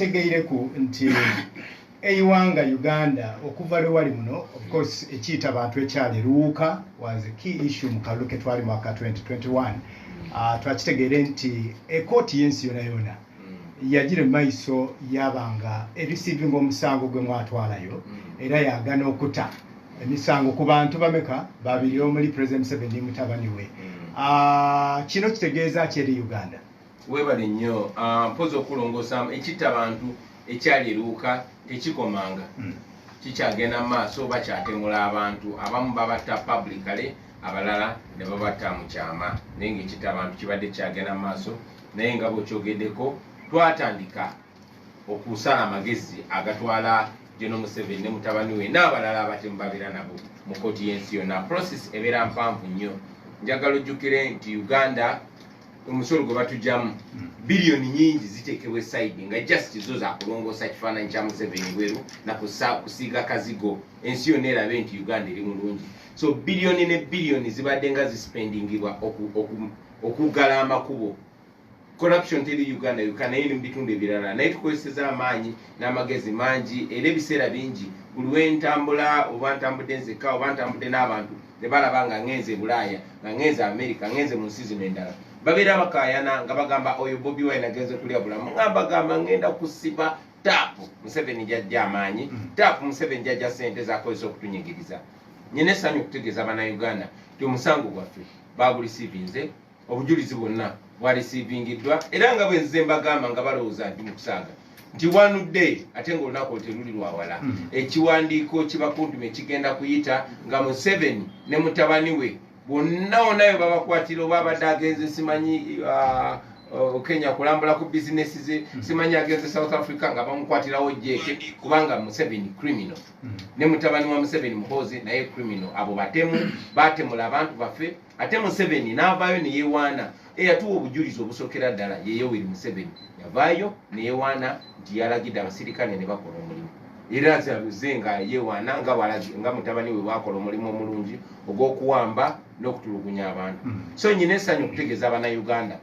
Tegeireku nti eiwanga Uganda okuva lwe wali muno, of course ekiyita abantu ekyali Luwuka was a key issue mu kalulu ke twali mwaka 2021. Twakitegeere nti ekooti y'ensi yona yona yagira mu maiso yaba nga ereceivinga omusango gwe mwatwalayo era yagana okuta emisango ku bantu bameka babiri omuli President Museveni mutabani we. Kino kitegeeza ki eri Uganda? Webale nnyo. Mpozi okulongoosa ekitta abantu ekyali eruuka tekikomanga, kikyagenda mu maaso. Bakyatemula abantu, abamu babatta publicly, abalala ne babatta mu kyama, naye nga ekitta abantu kibadde kyagenda mu maaso. Naye nga bwekyogeddeko, twatandika okusala amagezi agatwala General Museveni ne mutabani we n'abalala abatemu babeera nabo mu kooti y'ensi yonna. Process ebeera mpanvu nnyo. Njagala ojjukire nti Uganda omusolo gwe batugyamu biliyoni nyingi ziteekebwa eside nga just zo zakulongoosa kifaananyi kya Museveni bweru nakusiiga kazigo ensi yonna erabe nti Uganda eri mulungi. So biliyoni ne biliyoni zibadde nga zispendingibwa okuggala amakubo. Corruption teri Uganda yokka, naye ne mu bitundu ebirala. Naye tukozeseza amaanyi n'amagezi mangi, era ebiseera bingi buli wentambula, oba ntambudde nzekka oba ntambudde n'abantu, ne balaba nga ngenze e Bulaaya, nga ngenze America, ngenze mu nsi zino endala, babeera bakayana nga bagamba oyo Bobi Wine agenze kulya bulamu, nga bagamba ngenda kusiba taapu Museveni jajja amaanyi, taapu Museveni jajja sente zakozesa okutunyigiriza. Nyina essanyu okutegeeza Bannayuganda nti omusango gwaffe bagurisiivinze, obujulizi bwonna bwarisiivingiddwa, era nga bwe nzize mbagamba nga balowooza nti mu kusaaga nti one day, ate nga olunaku olwo teruli lwawala, ekiwandiiko kibakuntume kigenda kuyita nga Museveni ne mutabani we bonna wonna bwe babakwatira, oba abadde agenze simanyi Kenya kulambula ku bizinesi ze, simanyi agenze South Africa, nga bamukwatirawo jeeke, kubanga Museveni criminal ne mutabani wa Museveni Muhoozi naye criminal. Abo batemu, batemula abantu baffe. Ate Museveni n'avaayo neyewaana. Eyatuwa obujulizi obusookera ddala ye Yoweri Museveni, yavaayo neyewaana nti yalagidde abasirikale ne bakola omulimu, era ze nga yewaana nga nga mutabani we bwakola omulimu omulungi ogw'okuwamba n'okutulugunya abantu. So nyina essanyu okutegeeza Abannayuganda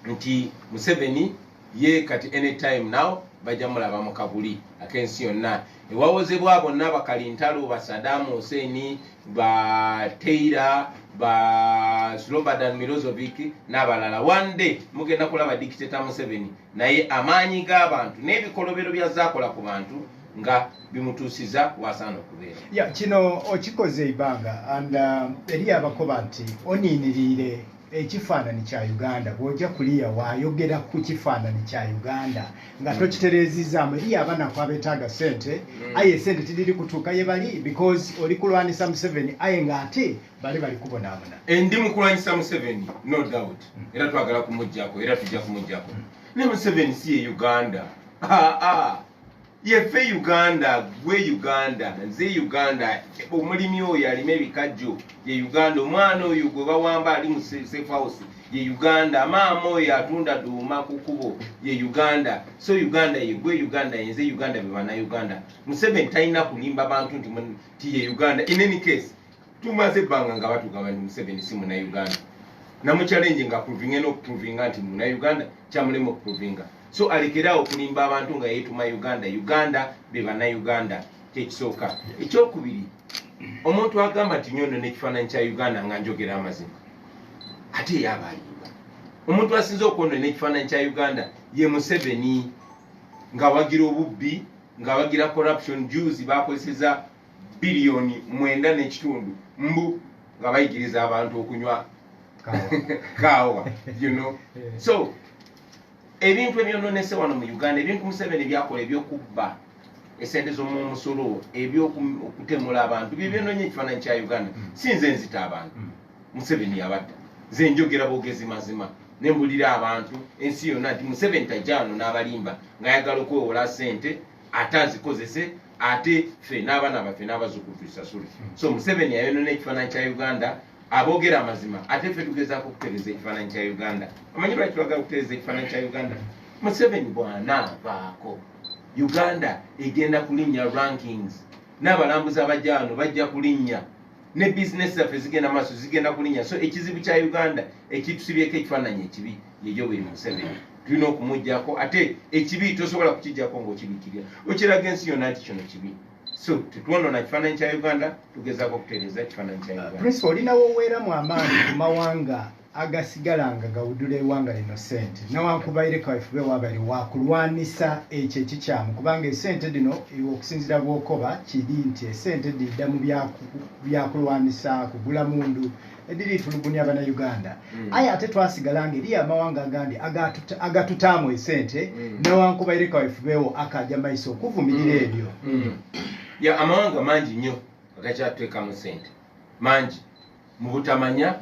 nti Museveni ye kati anytime now bajja mulaba mu kabuli ak'ensi yonna ewawozebwa bonna, bakalintalo ba Saddam Hussein, ba Taylor, ba Slobodan Milosevic n'abalala. One day mugenda kulaba dictator Museveni, naye amaanyi g'abantu n'ebikolobero byazaakola ku bantu nga bimutuusiza wasaana okubeera. Ya, kino okikoze ebbanga and eri abakoba nti oniiniriire ekifaananyi kya Uganda, bw'ojja kuliya waayogera ku kifaananyi kya Uganda nga tokitereezizaamu, eri abanaku abeetaaga sente, aye esente tiriri kutuuka ye bali because oli kulwanisa Museveni, aye ng'ate bali bali kubonaabona. Ndi mu kulwanyisa Museveni, no doubt, era twagala kumuggyako, era tujja kumuggyako. Ne Museveni si ye Uganda. Aa, yeffe Uganda, gwe Uganda, nze Uganda, omulimi oyo alima ebikajjo ye Uganda, omwana oyo gwe bawamba ali mu safe house ye Uganda, maama oyo atunda duuma ku kubo ye Uganda. So Uganda ye gwe Uganda, yenze Uganda, be Bannayuganda. Museveni talina kulimba bantu nti ye Uganda. In any case, tumaze ebbanga nga batugamba nti Museveni si Munauganda. Namuchallenge nga provinga n'okuprovinga nti Munauganda, kyamulema okuprovinga. So alekeraawo okulimba abantu nga yeetuma Uganda. Uganda be Bannayuganda, kyekisooka. Ekyokubiri, omuntu agamba nti nyono n'ekifaananyi kya Uganda nga njogera amazima, ate yaaba alimba. Omuntu asinze okwonona ekifaananyi kya Uganda ye Museveni, ng'awagira obubbi, ng'awagira corruption. Juzi bakozeseza 9.5 biliyoni mbu nga bayigiriza abantu okunywa kaawa. So ebintu ebyononese wano mu Uganda, ebintu Museveni byakola ebyokubba esente z'omumusolo, ebyokutemula abantu, byebyononye ekifaananyi kya Uganda. Si nze nzita abantu, Museveni yabatta. Nze njogera bwogezi mazima nembulira abantu ensi yonna nti Museveni tajja wano n'abalimba ng'ayagala okwewola sente ate azikozese, ate ffe n'abaana baffe n'abazzukulu tusasule. So Museveni yayonona ekifaananyi kya Uganda. Aboogera amazima, ate ffe tugezaako okutereeza ekifaananyi kya Uganda. Omanyi lwaki twagala okutereeza ekifaananyi kya Uganda? Museveni bw'anaavaako, Uganda egenda kulinnya rankings, n'abalambuzi abajja wano bajja kulinnya, ne bizinesi zaffe zigenda maaso, zigenda kulinnya. So ekizibu kya Uganda ekitusibyeko ekifaananyi ekibi ye Yoweri Museveni. Tulina okumuggyako, ate ekibi tosobola kukiggyako ng'okibikirira, okiraga ensi yonna nti kino kibi. So tetwonoona kifaananyi kya Uganda, tugezaako okutereeza kifaananyi kya Uganda. Principal, olinawo weeramu amaanyi ku mawanga agasigala nga gawudula eggwanga lino sente, newankubaire kaweefube wabaire wakulwanisa ekyo ekikyamu, kubanga esente dino iwe okusinziira bw'okoba kiri nti esente didda mu byakulwanisa, kugula mundu ediri tulugunya Bannayuganda. Aye ate twasigala nga eri amawanga agandi agatutaamu esente, newankubaire kaweefubeewo akajja maiso okuvumirira ebyo. Ya, amawanga mangi nnyo agakyatuteekamu sente mangi mu butamanya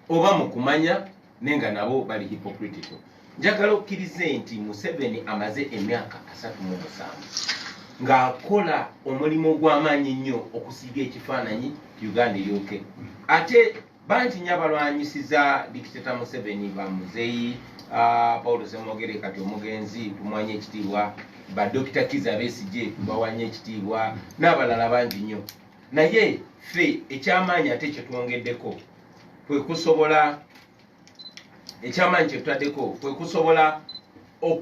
oba mu kumanya, naye nga nabo bali hypocritical. Njagala okkirize nti Museveni amaze emyaka 37 ng'akola omulimu gw'amaanyi nnyo okusiiga ekifaananyi Uganda eryoke. Ate bangi nnyo abalwanyisiza dictator Museveni, ba muzeeyi Paulo Semwogere kati omugenzi tumwanye ekitiibwa, ba Dr Kiza Besigye tubawanye ekitiibwa, n'abalala bangi nnyo. Naye ffe ekyamaanyi ate kyetwongeddeko kwe kusobola, ekyamaanyi kyetutaddeko kwe kusobola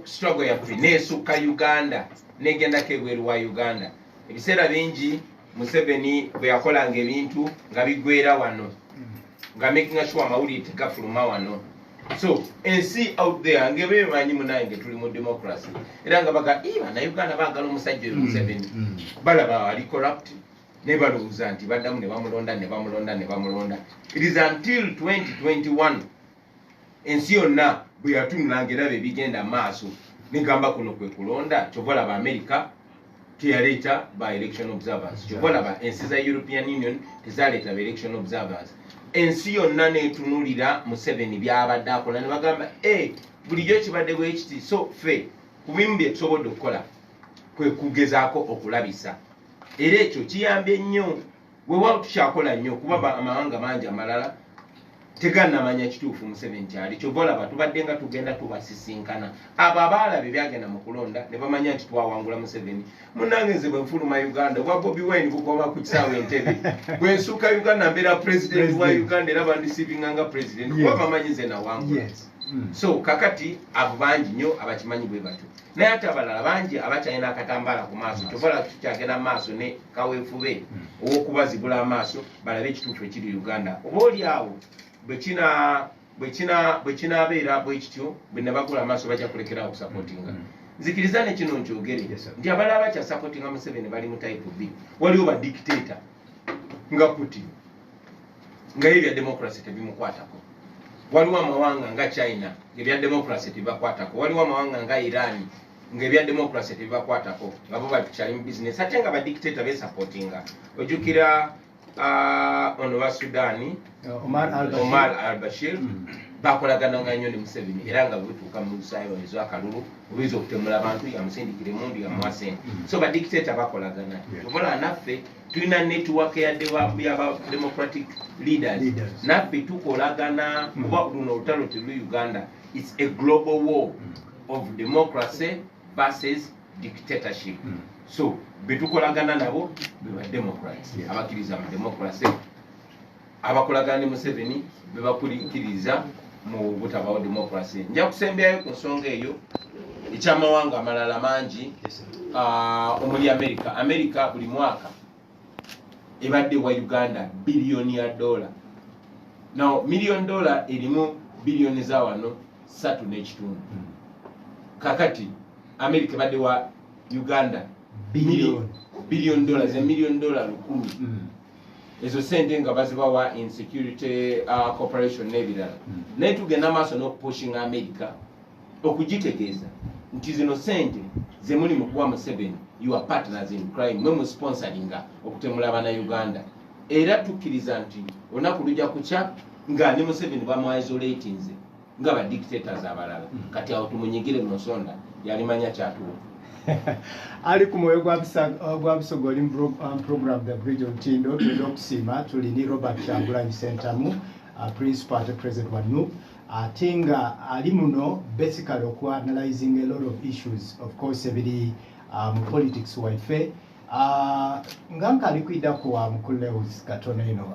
struggle yaffe neesukka Uganda negendako ebweru wa Uganda. Ebiseera bingi Museveni bwe yakolanga ebintu nga bigwera wano, nga making sure amawulire tegafuluma wano. So ensi out there nga bemanyi munaye nge tuli mu democracy, era nga baga Bannayuganda baagala omusajja oyo Museveni. Balaba ali corrupt, naye balowooza nti baddamu ne bamulonda, ne bamulonda, ne bamulonda. It is until 2021 ensi yonna bwe yatunulanga eraba ebigenda maaso negamba kuno kwe kulonda. Kyova olaba America teyaleeta ba election observers, kyova olaba ensi za European Union tezaleeta ba election observers. Ensi yonna netunulira Museveni byabadde akola ne bagamba, e bulijjo kibadde bwe kiti. So ffe ku bimu bye tusobodde okukola kwe kugezaako okulabisa, era ekyo kiyambye nnyo. Weewaawo tukyakola nnyo kuba amawanga mangi amalala tegannamanya kituufu Museveni kyali. Kyova olaba tubadde nga tugenda tubasisinkana abo abaalaba ebyagenda mu kulonda ne bamanya nti twawangula Museveni. Munnange, nze bwe nfuluma Uganda, obwa Bobi Wine bukoma ku kisaawe Entebe. Bwe nsuuka Uganda mbeera president wa Uganda, era bandisivinga nga president kuba bamanyi nze nawangula. So kakati abo bangi nnyo abakimanyi bwe batyo, naye ate abalala bangi abakyalina akatambaala ku maaso. Kyova olaba tukyagenda maaso ne kaweefube ow'okubazibula amaaso balabe ekituufu ekiri Uganda. Oba oli awo bwe kinaabeera bwe kityo, bwe nabagula amaaso bajja kulekerawo okusupportinga. Nzikiriza ne kino nkyogere nti abalala bakyasupportinga Museveni bali mu type B. Waliwo ba dictator nga Putin, nga ye ebya democracy tebimukwatako. Waliwo amawanga nga China ngaebya democracy tebibakwatako. Waliwo amawanga nga Iran ngaebya democracy tebibakwatako, nga bo bakyali mu business, ate nga badictator besupportinga. Ojjukira ono wa Sudaani, Omar al-Bashir. Omar al-Bashir, bakolagananga nnyo ne Museveni, era nga bwetuuka mu lusaayo ez'akalulu oyinza okutemula abantu, yamusindikira emundu, yamuwa sente. So badictator bakolagana. Obola naffe tulina network ya yaba democratic leaders. Leaders. Naffe tukolagana kuba luno olutalo teluli Uganda, it's a global war of democracy versus dictatorship. So betukolagana nabo beba democrats abakkiriza mu democracy. Abakolagana ne Museveni bebakulikiriza mu butabawo democracy. Nja kusembyayo ku nsonga eyo ekyamawanga amalala mangi, omuli America. America buli mwaka ebadde wa Uganda biliyoni ya dola. Now million dollar erimu biliyoni za wano 3.5. Kakati America ebadde wa Uganda Billion. Billion dollars, a million dollar 1000. Ezo sente nga bazibawa in security cooperation n'ebirala. Naye tugenda maaso n'okupushinga America okugitegeeza nti zino sente zemuli mu kuwa Museveni, you are partners in crime, mwe musponsoringa okutemula Bannayuganda. Era tukkiriza nti olunaku lujja kukya nga ne Museveni bamuisolatinze nga ba dictators abalala. Kati awo tumunyigire mu nsonda, yalimanya kyatuwa. Ali ku mwoyo gwa Busoga, oli mu program The Bridge on Tindo. Tulina okusiima, tuli ni Robert Kyagulanyi Sentamu, principal ate president wa NUP, ate nga ali muno basically oku analyzing a lot of issues, of course ebiri mu politics waife. Nga nkali kwidako wa mukulu Lewis katono ino,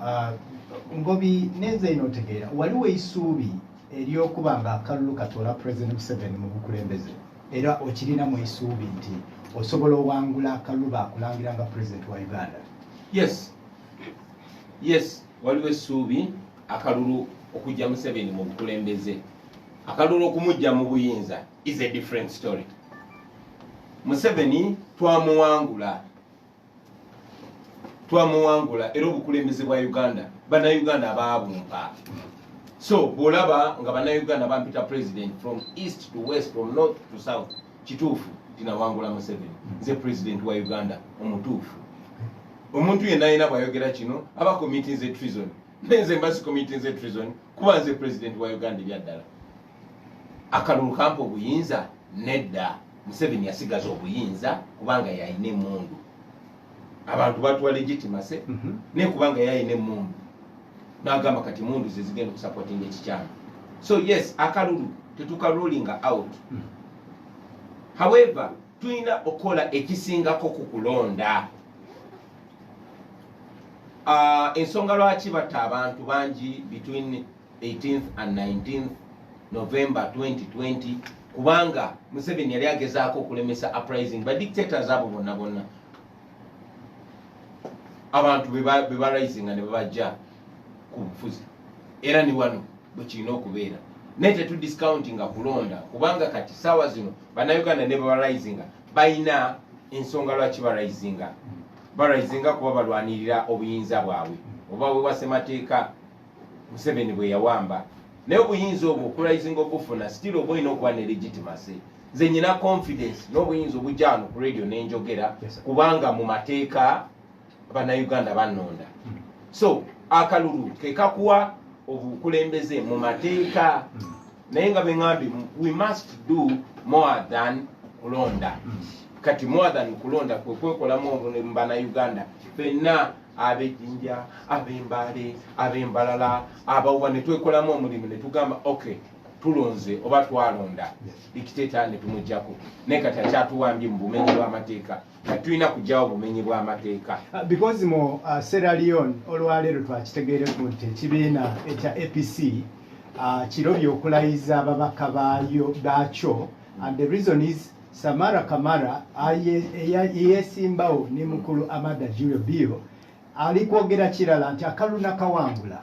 ngobi nenze ino otegeera waliwo eisuubi. Eryokuba nga akalulu katoola President Museveni mu bukulembeze, era okirinamu essuubi nti osobola owangula akalulu bakulangira nga president wa Uganda? Yes, waliwo essuubi akalulu okujja Museveni mu bukulembeze. Akalulu okumujja mu buyinza is a different story. Museveni twamuwangula, twamuwangula, era obukulembeze bwa Uganda Bannayuganda baabumpa. So bw'olaba nga Bannayuganda bampita president from east to west, from north to south, kituufu tinawangula Museveni. Nze president wa Uganda omutuufu. Omuntu yenna yena bw'ayogera kino aba committing treason, nenze mba sicommitting treason kuba nze president wa Uganda. Ebyaddala akalulu kampa obuyinza? Nedda. Museveni yasigaza obuyinza kubanga yalina emundu. Abantu batuwa legitimacy, naye kubanga yalina emundu n'agamba kati mundu zezigenda okusupportinga ekikyamu. So yes, akalulu tetukarulinga out. However, tulina okukola ekisingako ku kulonda. Ensonga lwaki batta abantu bangi between 18th and 19th November 2020, kubanga Museveni yali agezaako okulemesa uprising. Badictators abo bonna bonna abantu bwe barisinga ne babajja ku bufuzi, era ni wano bwe kirina okubeera. Naye tetudiscountinga kulonda, kubanga kati saawa zino Bannayuganda ne bebarisinga balina ensonga lwaki barisinga. Barisinga kuba balwanirira obuyinza bwabwe oba bwe bwasemateeka Museveni bwe yawamba. Naye obuyinza obwo okurisinga obufuna, still oba olina okuba ne legitimacy. Nze nyina confidence n'obuyinza obujja wano ku radio n'enjogera, kubanga mu mateeka Bannayuganda bannonda. So akalulu ke kakuwa obukulembeze mu mateeka, naye nga beŋambye, we must do more than kulonda. Kati more than kulonda kwe kwekolamu omulimu Bannayuganda ffenna, ab'Ejjinja, ab'Embaale, ab'Embalala, abawuba, ne twekolamu omulimu ne tugamba, ok, tulonze oba twalonda dictator ne tumugjako, naye kati akyatuwambye mu bumenyi bw'amateeka. Kati tulina kugyawo obumenyi bw'amateeka. Because mu Sierra Leone olwaleero twakitegeereku nti ekibiina ekya APC kirobye okulayiza ababaka baayo baakyo, and the reason is Samura Kamara eyesimbawo ne mukulu Amada Julio Bio ali kwogera kirala nti akalulu nakawangula,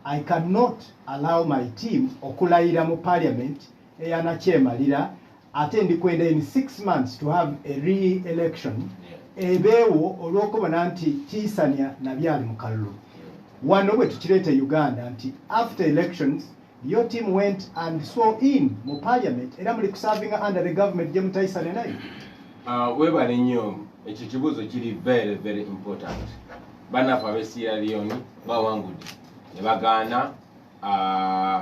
I cannot allow my team okulayira mu parliament eyanakyemalira, ate ndikwenda in 6 months to have a re-election ebeewo olw'okubona nti kiisanya nabyali mu kalulu. Wano bwe tukireeta e Uganda nti after elections your team went and swore in mu parliament, era muli kuservinga under the government gye mutayisane nayo. Weebale nnyo. Ekyo kibuuzo kiri very very important. Bannaffe ab'e Sierra Leone bawangudde ne bagaana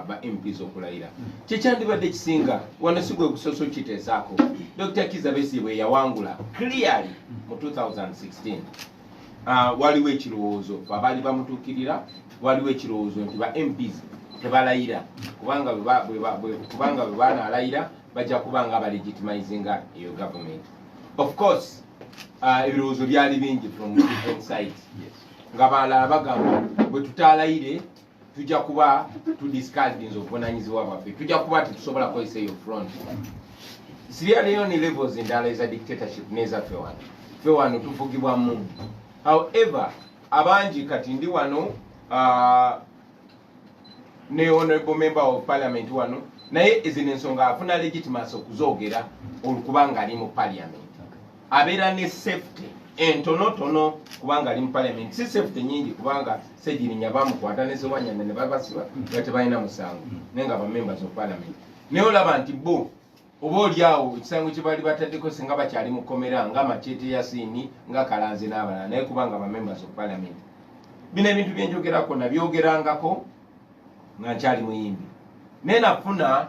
ba MPs okulayira. Kyekyandibadde kisinga wano si gwe gusoose okukiteesaako. Dr Kiza Besigye bwe yawangula clearly mu 2016, waliwo ekirowoozo fe abaali bamutuukirira, waliwo ekirowoozo nti ba MPs tebalayira kubanga kubanga bwe banaalayira bajja kuba nga balegitimizinga eyo government. Of course, ebirowoozo byali bingi from different sides, nga balala bagamba bwe tutaalayire tujja kuba tudiscardinze obuvunanyizibwa bwaffe, tujja kuba tetusobola kukozesa eyo front. Sierra Leone levels endala eza dictatorship n'ezaffe wano. Ffe wano tufugibwa mundu. However, abangi kati ndi wano ne honorable member of parliament wano, naye ezino ensonga afuna legitimacy okuzoogera olukubanga ali mu parliament, abeera ne safety entonotono kubanga ali mu parliament, si safety nyingi kubanga Segirinya bamukwata ne Sewanyana ne babasiba nga tebalina musango, naye nga ba members of parliament. Naye olaba nti bo oba oli awo ekisango kye baali bataddeko singa bakyali mu kkomera nga Makyete Yasiini, nga Kalanzi n'abalala, naye kubanga ba members of parliament. Bino ebintu byenjogerako nabyogerangako nga nkyali muyimbi, naye nafuna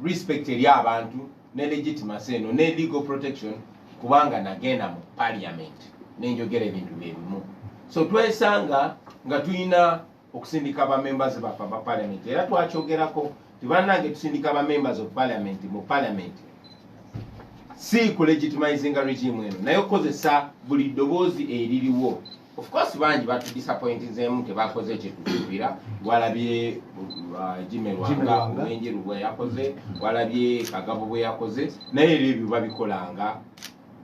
respect eri abantu ne legitimacy eno ne legal protection kubanga nagenda mu parliament nenjogera ebintu byebimu. So twesanga nga tulina okusindika ba members baffe aba parliament, era twakyogerako tibannange tusindika ba members of parliament mu parliament si kulegitimizinga regime eno, naye okukozesa buli ddoboozi eririwo. Of course bangi batudisappointinzeemu, tebakoze kyetusuubira. Walabye Jimmy Lwanga Owenjeru bwe yakoze, walabye Kagabo bwe yakoze, naye era ebyo babikolanga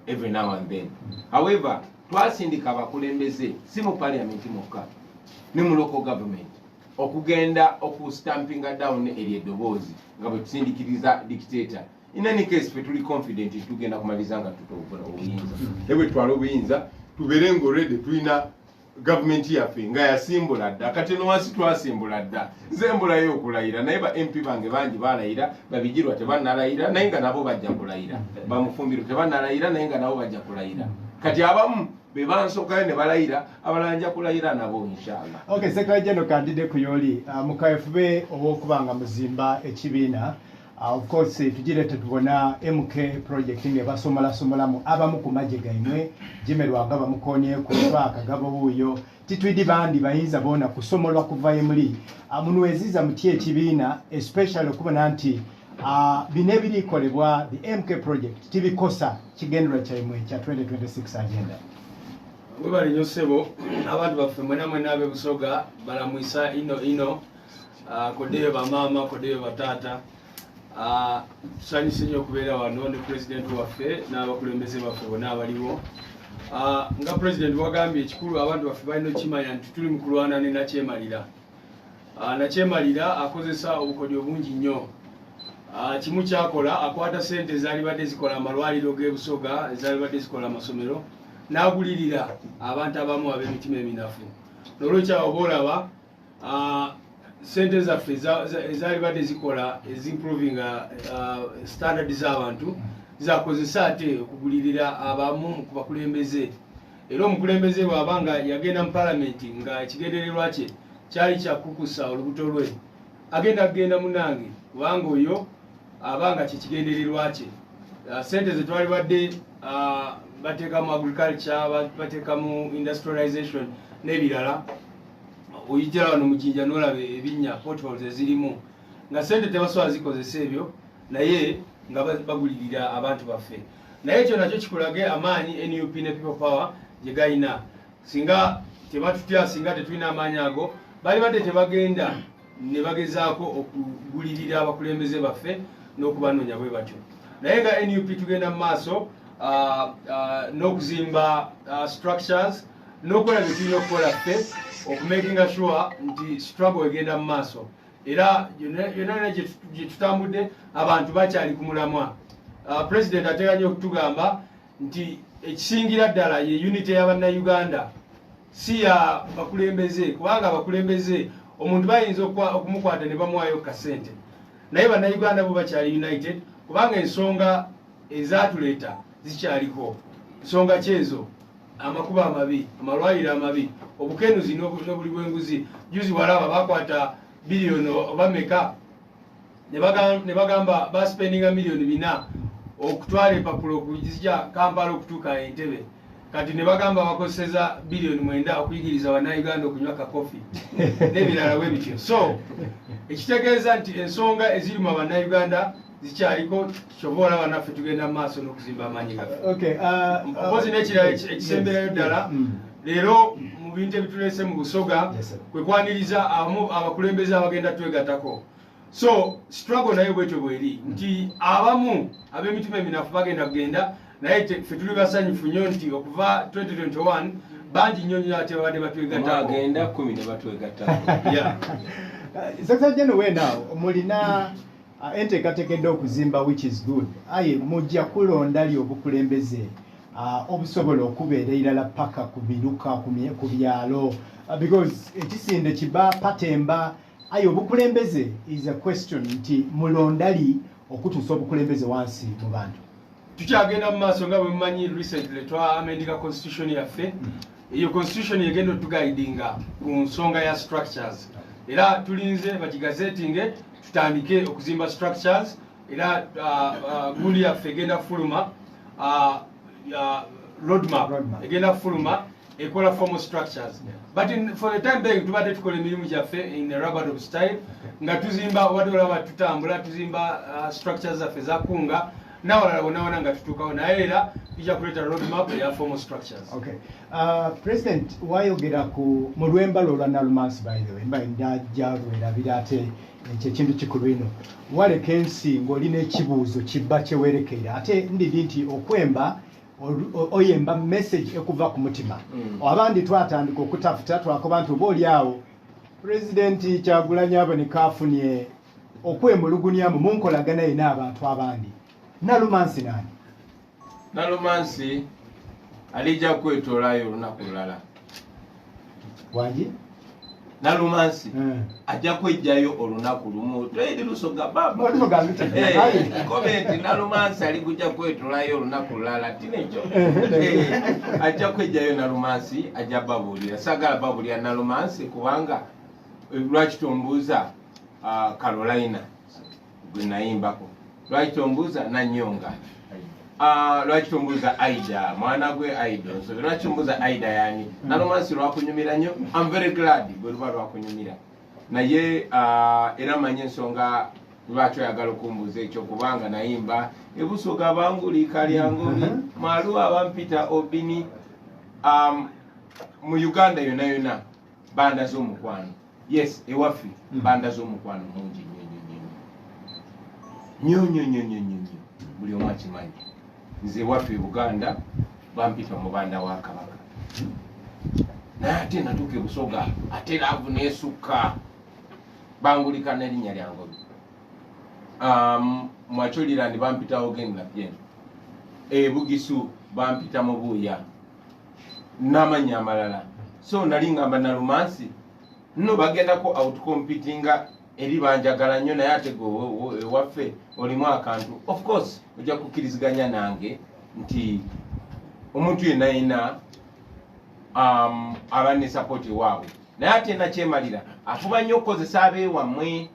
every now and then. However, twasindika abakulembeze si mu parliament mwokka, ne mu local government, okugenda okustampinga down eryo eddoboozi nga bwe tusindikiriza dictator. In any case, fe tuli confident nti tugenda kumaliriza nga tutovola obuyinza, naye bwe tutwala obuyinza tubeere nga already tulina gavumenti yaffe nga yasimbula dda. Kati eno wansi twasimbula dda, nze mbulayo okulayira, naye ba MP bange bangi balayira. Babigirwa tebannalayira, naye nga nabo bajja kulayira. Bamufumbiro tebannalayira, naye nga nabo bajja kulayira. Kati abamu be bansookayo ne balayira, abalala nja kulayira nabo, inshallah. Okay, Secretary General, kandide ku yoli mukayefube ow'okuba nga muzimba ekibiina. Of course tugire tetubona MK project nga basomolasomolamu abamu ku magye gaimwe. Jimmy Lwanga bamukonyeeko, Kagabo wuuyo, titwidi bandi bayinza boona kusomolwa kuva emuli. Munweziza mutya ekibiina, especially okubona nti bino ebirikolebwa the MK project tibikosa kigendererwa kyaimwe kya 2026 agenda? Webale nnyo ssebo. Abantu baffe mwena mwena ab'e Busoga balamwisa ino ino. Kodeyo bamaama, kodeyo bataata. Tusanyuse nnyo okubeera wano ne pulezidenti waffe n'abakulembeze baffe bonna abaliwo. Nga pulezidenti wagambye, ekikulu abantu baffe balina okukimanya nti tuli mu kulwana ne nakyemalira. Nakyemalira akozesa obukodyo bungi nnyo. Kimu kyakola, akwata sente ezaalibadde zikola amalwaliro g'e Busoga, ezaalibadde zikola amasomero, n'agulirira abantu abamu ab'emitima eminafu. Nolwekyo awo boolaba sente zaffe ezaalibadde zikola ezimprovinga standard z'abantu, zakozesa ate okugulirira abamu ku bakulembeze. Era omukulembeze bw'aba nga yagenda mu palamenti nga ekigendererwa kye kyali kyakukusa olubuto lwe, agenda kugenda munange, kubanga oyo aba nga kyekigendererwa kye. Sente zetwalibadde bateeka mu agriculture, bateeka mu industrialization n'ebirala. Oyitira wano mujinja nolaba ebinnya, potholes ezirimu, nga sente tebasobola zikozesa ebyo, naye nga bagulirira abantu baffe. Naye ekyo nakyo kikulage amaanyi NUP ne People Power gye galina. Singa tebatutya, singa tetulina amaanyi ago, bali badde tebagenda ne bagezaako okugulirira abakulembeze baffe n'okubanoonya bwe batyo. Naye nga NUP tugenda mu maaso n'okuzimba structures n'okukola bye tulina okukola ffe okumakinga sure nti struggle egenda mu maaso. Era yonna yonna gye tutambudde, abantu bakyali ku mulamwa. President atera nnyo okutugamba nti ekisingira ddala ye unity y'abannayuganda, si ya bakulembeze, kubanga abakulembeze omuntu bayinza okumukwata ne bamuwayo kasente, naye bannayuganda bo bakyali united, kubanga ensonga ezatuleeta zikyaliko. Nsonga kyezo: amakubo amabi, amalwaliro amabi, obukenuzi n'obuli bw'enguzi. Juzi walaba bakwata biliyoni oba meka, ne bagamba baspendinga 4 miliyoni okutwala empapula okuzija Kampala okutuuka Entebe. Kati ne bagamba bakozeseza 9 biliyoni okuyigiriza bannayuganda okunywa kakofi n'ebirala bwe bityo. So ekitegeeza nti ensonga eziri mu bannayuganda zikyaliko. Kyova olaba naffe tugenda mu maaso n'okuzimba amaanyi gaffe. Okay, Mpozi n'ekirala ekisemberayo ddala, leero mu bintu ebituleese mu Busoga Yes, sir. kwe kwaniriza abamu abakulembeze abagenda twegatako. So struggle nayo bwetyo bweri nti abamu ab'emitima eminafu bagenda kugenda, naye ffe tuli basanyufu nnyo nti okuva 2021 bangi nnyo nnyo ate babadde batwegattako. Agenda 10 ne batwegattako. Yeah. Secretary General, wena mulina enteekateeka okuzimba, which is good, aye mujja kulonda li obukulembeze obusobola okubeera irala paka ku miruka, ku byalo, because ekisinde kiba patemba, aye obukulembeze is a question nti mulonda li okutuusa obukulembeze wansi mu bantu? Tukyagenda mu maaso. Nga bwe mumanyi, recently twa amendinga constitution yaffe. Eyo constitution egenda otuguidinga ku nsonga ya structures, era tulinze bagigazetinge tutandike okuzimba structures. Era gundi yaffe egenda kufuluma, roadmap Roadmap. egenda kufuluma ekola formal structures. But for the time being tubadde tukola emirimu gyaffe in a rubber style nga tuzimba. Obadde olaba tutambula tuzimba structures zaffe zakunga. N'awalala wonna wonna nga tutuukawo, naye era tujja kuleeta roadmap eya formal structures. Okay. President, wayogera ku mu lwemba lwo olwa Nalumansi, by the way, mba ndajja lwerabira, ate ekyo ekintu kikulu ino. Waleka ensi ng'olina ekibuuzo kibba kyewerekeera, ate ndiri nti okwemba oyemba message ekuva ku mutima. Abandi twatandika okutafuta, twakoba nti oba oli awo Pulezidenti Kyagulanyi aboneka afunye okwemulugunyamu mu nkolagana ye n'abantu abandi. Nalumansi nani? Nalumansi alijja kwetolayo olunaku lulala. Wangi? Nalumansi ajja kwejjayo olunaku lumu. Tweri Lusoga baba. Olusoga lutya. Kobe nti Nalumansi ali kujja kwetolayo olunaku lulala, tinekyo ajja kwejjayo. Nalumansi ajja babuulira. Saagala babuulira Nalumansi kubanga lwaki tombuuza Carolina gwe nayimbako? Lwaki tombuuza Nanyonga? Lwaki tombuuza Aida mwana gwe Aida nsobe? Lwaki tombuuza Aida yani? Nalumansi lwakunyumira nnyo. I'm very glad bwe luba lwakunyumira, naye era manye ensonga lwaki oyagala okumbuuza ekyo, kubanga nayimba ebusoga banguli kalyangobi malu abampita Obini. Mu Uganda yonna yonna bandaze omukwano. Yes, ewaffe bandaze omukwano mungi nnyo nnyo nnyo nnyo nnyo nnyo nnyo nnyo. Buli omu akimanyi, nze ewaffe e Buganda bampita Omubanda wa Kabaka, naye ate natuuka e Busoga ate love nesukka, bangulika n'erinnya lya Ngobi. Mwacholirandi bampita Ogen Lapien, ebugisu bampita Mubuuya n'amannya amalala. So nali ngamba Nalumansi nno bagendako outcompetinga eri, banjagala nnyo, naye ate gwe ewaffe olimu akantu. Of course ojja kukkiriziganya nange nti omuntu yenna yenna aba ne support ewaabwe, naye ate nakyemalira afuba nnyo okukozesa abeewammwe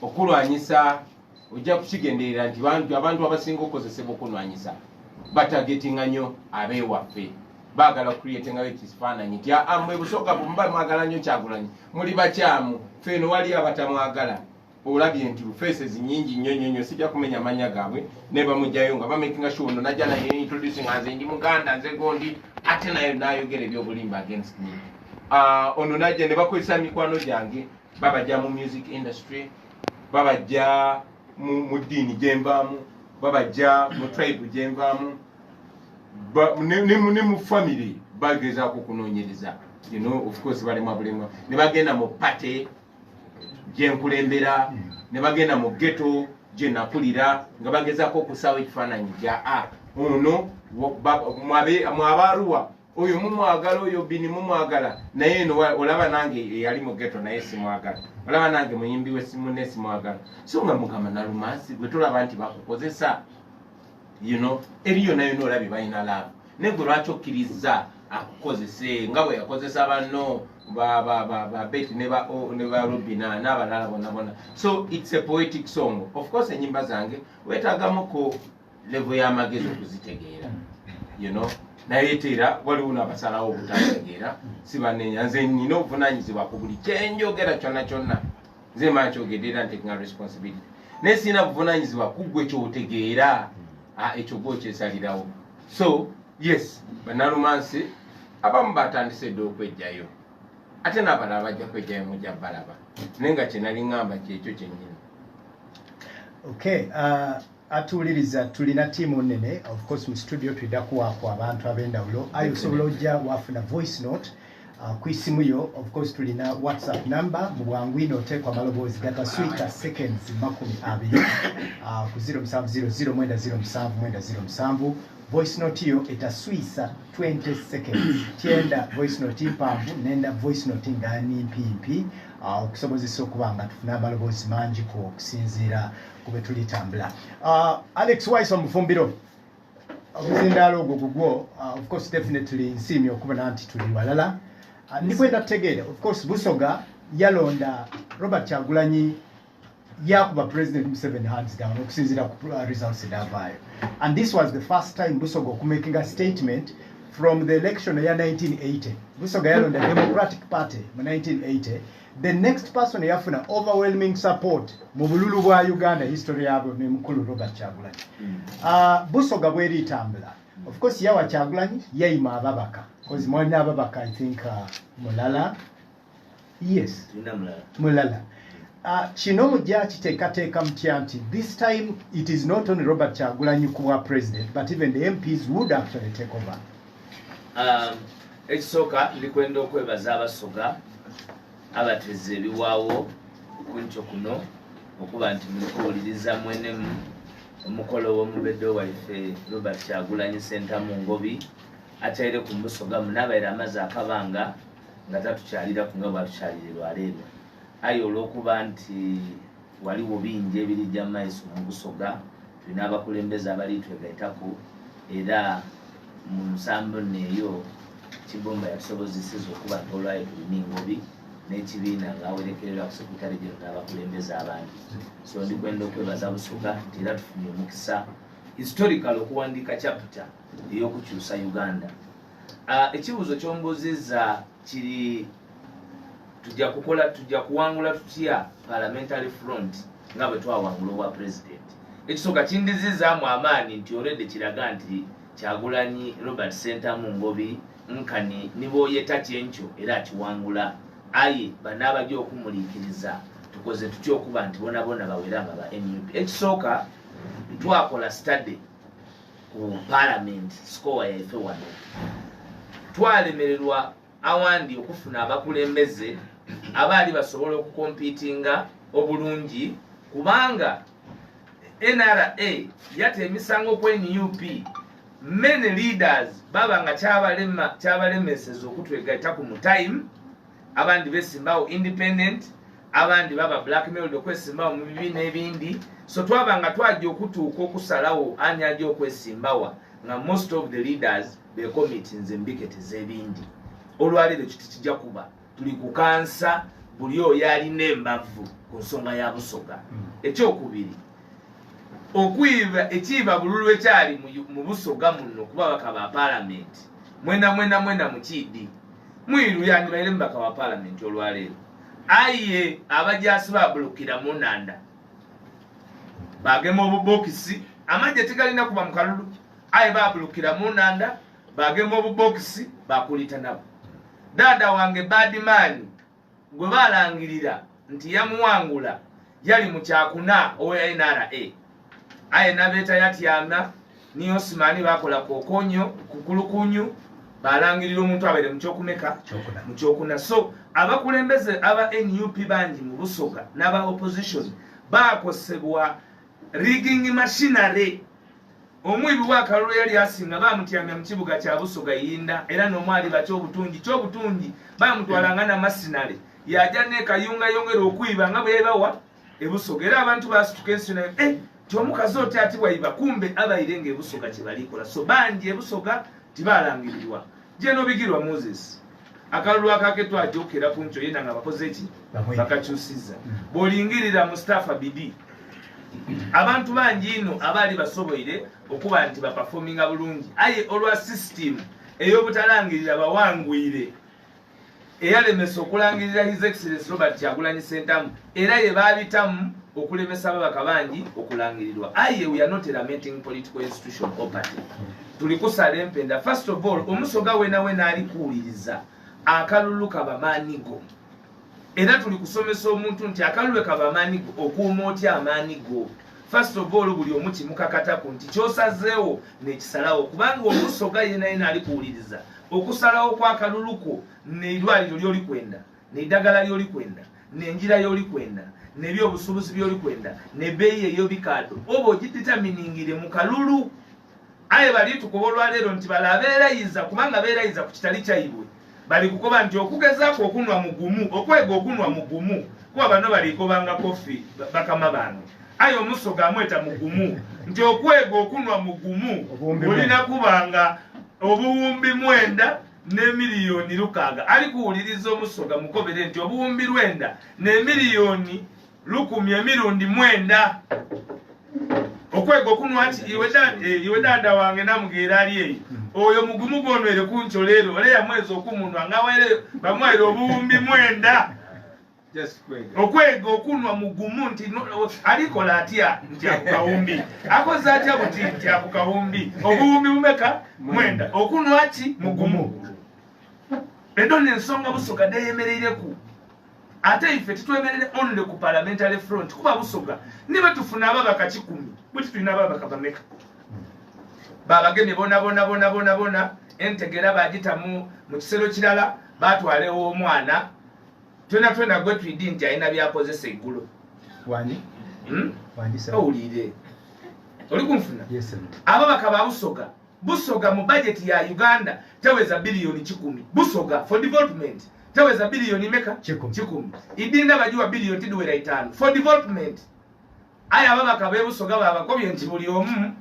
okulwanyisa. Ojja kukigenderera nti abantu abasinga okukozesebwa okulwanyisa batargetinga nnyo abeewaffe. Baagala creatingayo ekifaananyi nti aa, mmwe Busoga bwe muba mwagala nnyo Kyagulanyi, muli bakyamu, feeno wali abatamwagala. Olabye nti faces nyingi nnyo nnyo nnyo, sijja kumenya amannya gaabwe, ne bamugjayo nga bamakinga sure ono najja naye introducing nga nze ndi Muganda, nze gondi, ate naye nayogera ebyobulimba against me. Ono najja ne bakozesa mikwano gyange, babajja mu music industry, babajja mu ddiini gyenvaamu, babajja mu tribe gyenvaamu, ne mu family bagezaako okunoonyereza. Of course balemwa bulemwa, ne bagenda mu party gyenkulembera, ne bagenda mu ghetto gye nakulira, nga bagezaako okusaawo ekifaananyi kya a ono mwabaruwa oyo mumwagala, oyo Bini mumwagala, naye eno olaba nange eyali mu ghetto naye simwagala, olaba nange muyimbi wesimu ne simwagala. So nga mugamba Nalumansi gwe tolaba nti bakukozesa, eri yonna yonna olabye balina love, naye gwe lwaki okkiriza akukozese nga bwe yakozesa banno ba Betty ne ba Robina n'abalala bonna bonna? So it's a poetic song. Of course enyimba zange weetaagamuko level y'amagezi okuzitegeera, naye era waliwo n'abasalawo obutategeera, si banenya. Nze nina obuvunanyizibwa ku buli kyenjogera kyonna kyonna. Nze mba nkyogedde era ntekinga responsibility, naye sirina buvunanyizibwa ku ggwe kyotegeera. Ekyo gwe okyesalirawo. So yes, banalumansi abamu batandise dde okwejjayo, ate n'abalala bajja kwejjayo, mujja balaba, naye nga kyenali ŋŋamba kyekyo kyennyini. Okay, atuwuliriza, tulina tiimu nene of course mu studio, tulina kuwaako abantu ab'endawulo. Aye osobola ojja wafuna voice note ku isimu yo. Of course tulina WhatsApp number, mu bwangu ino oteekwa amaloboozi gataswika seconds 20 ku 0700907907. Voice note yo etaswisa 20 seconds. Tyenda voice note mpanvu, nenda voice note nga nimpimpi okusobozesa okuba nga tufune amaloboozi mangi ku okusinziira ku bwe tulitambula. Alex Wise omufumbiro, omuzindaalo ogwo gugwo. Of course definitely nsiimye okubona nti tuli walala. Ndikwenda tutegeere, of course Busoga yalonda Robert Kyagulanyi, yakuba President Museveni hands down okusinziira ku results edavaayo, and this was the first time Busoga okumakinga statement. From the election ya 1980, Busoga yalonda Democratic Party mu 1980. The next person yafuna overwhelming support mu bululu bwa Uganda history yabwe ne mukulu Robert Kyagulanyi. Busoga bweritambula, of course yawa Kyagulanyi yayima ababaka, because mwalina ababaka, I think mulala, yes. Tulina mulala. Mulala. Kino mujja kiteekateeka mutya nti this time it is not only Robert Kyagulanyi kuwa president, but even the MPs would actually take over? Ekisooka ndikwenda okwebaza Abasoga abateze ebiwaawo kunkyo kuno okuba nti mulikuwuliriza mwenemu omukolo w'omubedde waife Robert Kyagulanyi Sentamu Ngobi atyaire ku Busoga munabaire amaze akabanga nga tatukyaliraku nga bwatukyalire lwaleero. Aye olw'okuba nti waliwo bingi ebirijja mu maiso mu Busoga, tulina abakulembeze abali twegaitaku, era mu nsambo neeyo Kibumba yatusobozeseza okuba nti olwayo tulina Engobi n'ekibiina ng'awerekererwa ku secretary general n'abakulembeze abandi. So ndikwenda okwebaza Busoga nti era tufunye omukisa historical okuwandiika chapter ey'okukyusa Uganda. Ekibuuzo ky'ombuuzizza kiri tujja kukola, tujja kuwangula tutya parliamentary front nga bwe twawangula obwa president? Ekisooka kindizizaamu amaanyi nti already kiraga nti Kyagulanyi Robert Sentamu Ngobi nkani niboyeta kyenkyo era akiwangula. Aye banaabajja okumuliikiriza tukoze tutya okuba nti bona bona bawera nga ba NUP? Ekisooka, twakola study ku parliament score yaife wano. Twalemererwa awandi okufuna abakulembeze abaali basobola okukompitinga obulungi, kubanga NRA yata emisango ku NUP. Many leaders baba nga kyabalemeseza okutwegaita mu time. Abandi besimbawo independent, abandi baba blackmailed okwesimbawo mu bibiina ebindi. So twaba nga twajja okutuuka okusalawo ani ajja okwesimbawa nga most of the leaders becommitinze embikete z'ebindi. Olwaleero kiti kijja kuba tuli kukansa buli oyo alina embavu ku nsonga ya Busoga. Ekyokubiri, okwiba ekiiba bululu ekyali mu Busoga muno kuba baka ba paalamenti mwena mwena mwena mukiidi mwiru yandibaire mubaka wa paalamenti. Olwaleero aye abajasi babulukira munanda bagema obubokisi. Amajje tegalina kuba mukalulu, aye babulukira munanda bagema obubokisi bakulita nabo. Dada wange Badimani gwe balangirira nti yamuwangula yali mu kyakuna owa NRA, aye nabeeta yatyama niyo Osimani bakola kokonyo kukulukunyu balangirira omuntu abaire mu kyokumeka? Mu kyokuna. So abakulembeze aba NUP bangi mu Busoga n'aba opposition bakosebwa rigging machinery. Omwibi w'akalulu yali asinga bamutyamya mu kibuga kya Busoga Yinda, era n'omwali bakyobutungi kyobutungi bamutwalanga namasinale yajja nekayunga yongera okwiba nga bwe yebawa ebusoga. Era abantu basituka ensi nayo ti omukazi oti ati bwayiba, kumbe abaire nga ebusoga kyebalikola. So bangi ebusoga tibalangirirwa. Jenobigirwa Moses akalulu akake twajokera ku nkyo yena nga bakoze ki? Bakakyusiza. Bw'olingirira Mustafa Bidi, abantu bangi ino abaali basoboire okuba nti bapafominga bulungi, aye olwa system ey'obutalangirira bawangwire eyalemesa okulangirira His Excellence Robert Kyagulanyi Sentamu, era ye baabitamu okulemesa ababaka bangi okulangirirwa. Aye we are not a lamenting political institution or party, tuli kusala empenda. First of all, Omusoga wena wena ali kuwuliriza, akalulu kabamaanigo. Era tuli kusomesa omuntu nti akalulu kabamaanigo, okuuma otya amaani go? First of all, buli omu kimukakatako nti kyosazeewo nekisalawo, kubanga Omusoga yena yena ali kuwuliriza, okusalawo kw'akalulu neirwaliro lyoli kwenda, neddagala lyoli kwenda, nenjira yoli kwenda, nebyobusuubuzi byoli kwenda, nebeeyi ey'obikaado oba ogideterminingire mu kalulu. Aye bali tukuba olwaleero nti bala abeerayiza, kubanga beerayiza ku kitali kyaibwe, bali kukoba nti okugezaako okunwa mugumu, okwega okunwa mugumu, kuba bano balikobanga kofi bakama bange. Aye Omusoga amweta mugumu nti okwega okunwa mugumu olina kubanga obuwumbi 9 ne miliyoni 600. Ali kuwuliriza Omusoga, mukobere nti obuwumbi 9 ne miliyoni 1000 emirundi 9 okwega okunwa ki. Iwe dada wange namugeera ali eyo. Oyo mugumu gwonwere kuncho leero ole yamwezi okumunwa nga were bamwaire obuwumbi 9. Okwega okunwa mugumu nti alikola atya nti akukawumbi, akoze atya buti nti akukawumbi, obuwumbi bumeka 9, okunwa ki mugumu. Edo n'ensonga Busoga deyemereireku. Ate ife titwemerere only ku parliamentary front kuba Busoga niba tufuna ababaka 10 buti tulina ababaka bameka babagemye bona bona bona bona bona entegera bagita mu kisero kirala batwalewo omwana twena twena gwe twidi nti alina byakozesa eggulo. Wani? Wani sir? Owulire. Oli kunfuna? Yes sir. Ababaka ba Busoga, Busoga mu budget ya Uganda teweza biliyoni 10. Busoga for development teweza biliyoni meka? 10. Idinda bajiwa biliyoni tiduwera 5 for development. Aya ababaka be Busoga babakobye nti buli omu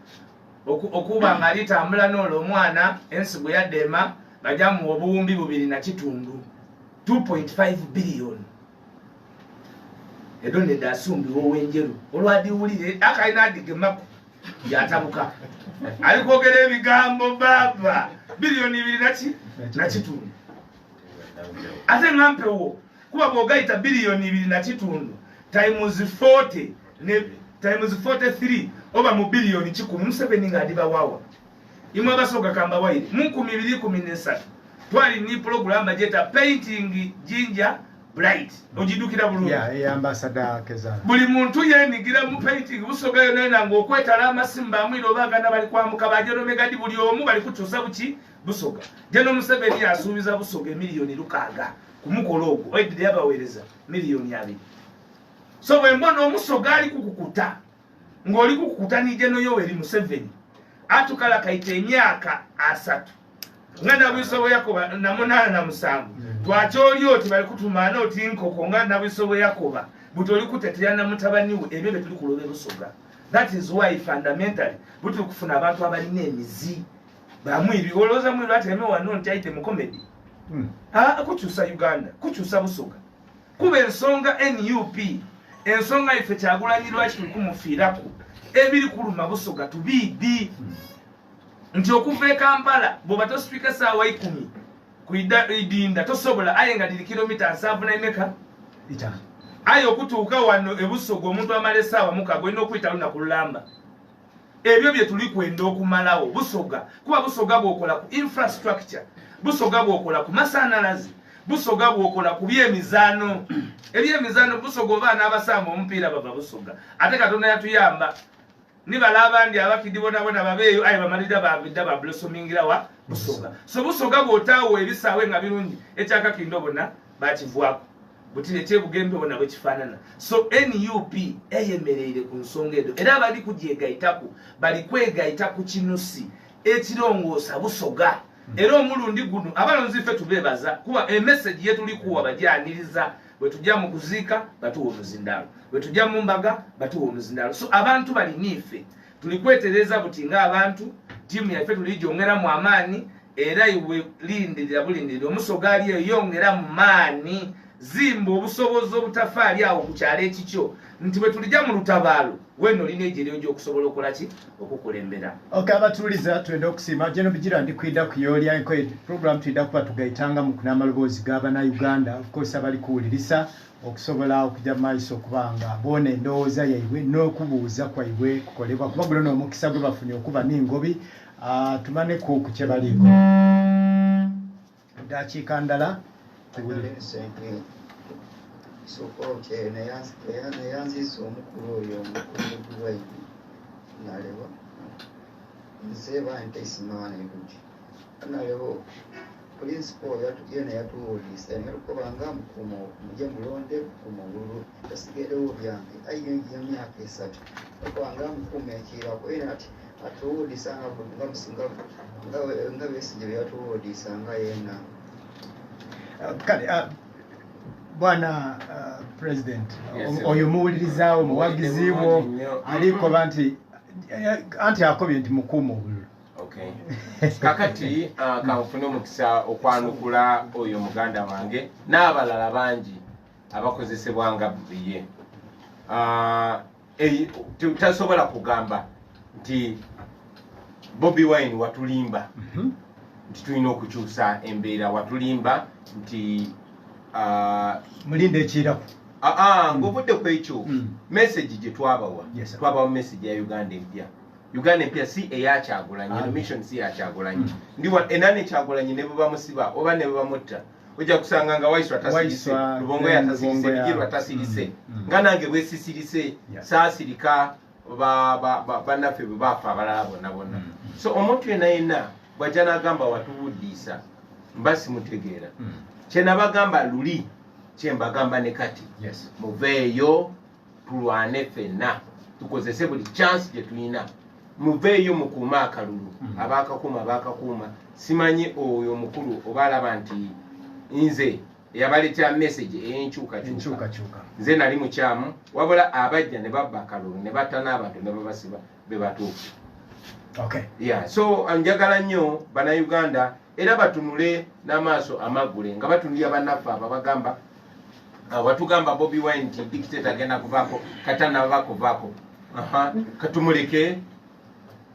okuba nga alitambula n'olwo omwana ensigo yadema bajamu obuwumbi 2.5, 2.5 billion. Edo ne dasumbi wowenjeru olwadiwulire akalina adigemako yatabuka alikwogera ebigambo baba biliyoni 2.5. Ate ngampewo kuba bw'ogayita biliyoni 2.5 times 40 ne times 43 oba mu biliyoni 10 Museveni ng'adibawawa. Imwe abasoga kamba waire mu 2013 twali ni program bajeta painting ginger bright ojidukira bulungi. Yeah, ambassador Kezala. Buli muntu yenigira mu painting Busoga yonna ng'okwetala amasimba amwiro obagana bali kwamuka bajeno megadi buli omu bali kukyusa buki Busoga. Jeno Museveni asuubiza Busoga emiliyoni 6 ku mukolo ogwo oidde yabaweereza miliyoni 2. So bwe mbona Omusoga ali kukukuta ng'oli kukukuta ni Jeno Yoweri Museveni atukala kaita emyaka 3 nga Nabwiso bwe yakoba na 8 na 7 twakyoli oti bali kutumaana oti nkoko nga Nabwiso bwe yakoba buti oli kutetera na mutabani we ebyo bye tuli kuloba Busoga. That is why fundamentally buti kufuna abantu abalina emizi bamwibi olowooza mwibi ateme wano nti ayite mu comedy. Kukyusa Uganda, kukyusa Busoga kuba ensonga NUP ensonga ife Kyagulanyi lwaki tuli kumufiirako ebiri kuluma Busoga tubiidi nti okuva e Kampala bw'oba tosituika essaawa 10 ku idinda tosobola aye nga liri kilomita 75 aye okutuuka wano e Busoga omuntu amala essaawa 6 olina okuyita lunaku lulamba. Ebyo bye tuli kwenda okumalawo Busoga kuba Busoga bw'okola ku infrastructure, Busoga bw'okola ku masannyalaze, Busoga bw'okola ku byemizaano. Ebyemizaano Busoga oba n'abasamba omupiira bava Busoga. Ate Katonda yatuyamba nibala abandi abakidi bonabona babeeyo aye bamalira babidda bablosomingira wa Busoga. So Busoga bw'otaawo ebisaawe nga birungi ekyakakindo bonna bakivwako buti ekyebugembe bonna bwe kifaanana. So NUP eyemereire ku nsonga edo era bali kugyegayitako bali kwegayita ku kinusi ekirongoosa Busoga. Era omulundi guno abalonzi ffe tubeebaza kuba emessage ye tuli kuwa bajyaniriza. Bwe tujja mu kuziika batuwa omuzindaalo, bwe tujja mu mbaga batuwa omuzindaalo. So abantu bali niife tuli kwetereza buti ng'abantu ttiimu yaffe tuligyongeramu amaanyi era iwe lindirira bulindirira Omusoga ali eyo yongera mu maanyi zimba obusobozi obutafaali awo ku kyalo ekikyo nti bwe tulijja mu lutabaalo weno olina egyeryo gy'okusobola okukola ki okukulembera. Okay, abatuuliza twenda okusiima Jeno Bigira ndi kwida kuyolya enkoye program twida kuba tugayitanga mu kunamaloboozi g'abannayuganda of course abali kuwulirisa okusobola okujja mu maaso okubanga boona endowooza yaibwe n'okubuuza kwaibwe kukolebwa kuba guno n'omukisa gwe bafunye okuba n'engobi. Tumane ku kye baliiko ddakiika ndala tuwulire. Neyanziza omukulu oyo omukulu waitu nalebo nze banteisimaana ebuti nalebo principal yena yatuwulisa nalukobanga mukuuma muje mulonde mukuuma obululu tasigerewo byange aye emyaka 3 okubanga mukuuma ekirako era ati atuwulisa nga Besigye bye yatuwulisa nga yena. Kale bwana president oyo muwulirizaawo muwagiziwo alikoba nti anti akobye nti mukuuma obululu. Okay. Kakati kanfune omukisa okwanukula oyo muganda wange n'abalala bangi abakozesebwa nga ye. Tasobola kugamba nti Bobi Wine watulimba. nti tulina okukyusa embeera, watulimba nti mulinde ekirako. Ng'ovudde ku ekyo, message gye twabawa, twabawa message ya Uganda empya. Uganda empya si eyakyagulanyi, eno mission si yakyagulanyi. Ndiwa enani Kyagulanyi ne bwe bamusiba oba ne bwe bamutta, ojja kusanga nga Waiswa tasirise, Lubongo yatasirise, Bigirwa tasirise, nga nange bwe sisirise, saasirika bannaffe bwe baafa abalala bonna bonna. So omuntu yenna yenna bw'ajja n'agamba watuwuddiisa, mba simutegeera. Kye nabagamba luli kye mbagamba ne kati, muveeyo tulwane ffenna, tukozese buli chance gye tulina. Muveeyo mukuume akalulu, abaakakuuma abaakakuuma. Simanyi oyo omukulu oba alaba nti nze eyabaleetera message ey'enkyukakyuka, nze nali mukyamu, wabula abajja ne babba akalulu ne batta n'abantu ne babasiba be batuufu. Yeah, so njagala nnyo Bannayuganda era batunule n'amaaso amaggule nga batunulira bannaffe abo abagamba, watugamba Bobi Wine nti dictator agenda kuvaako, katanaba kuvaako, katumuleke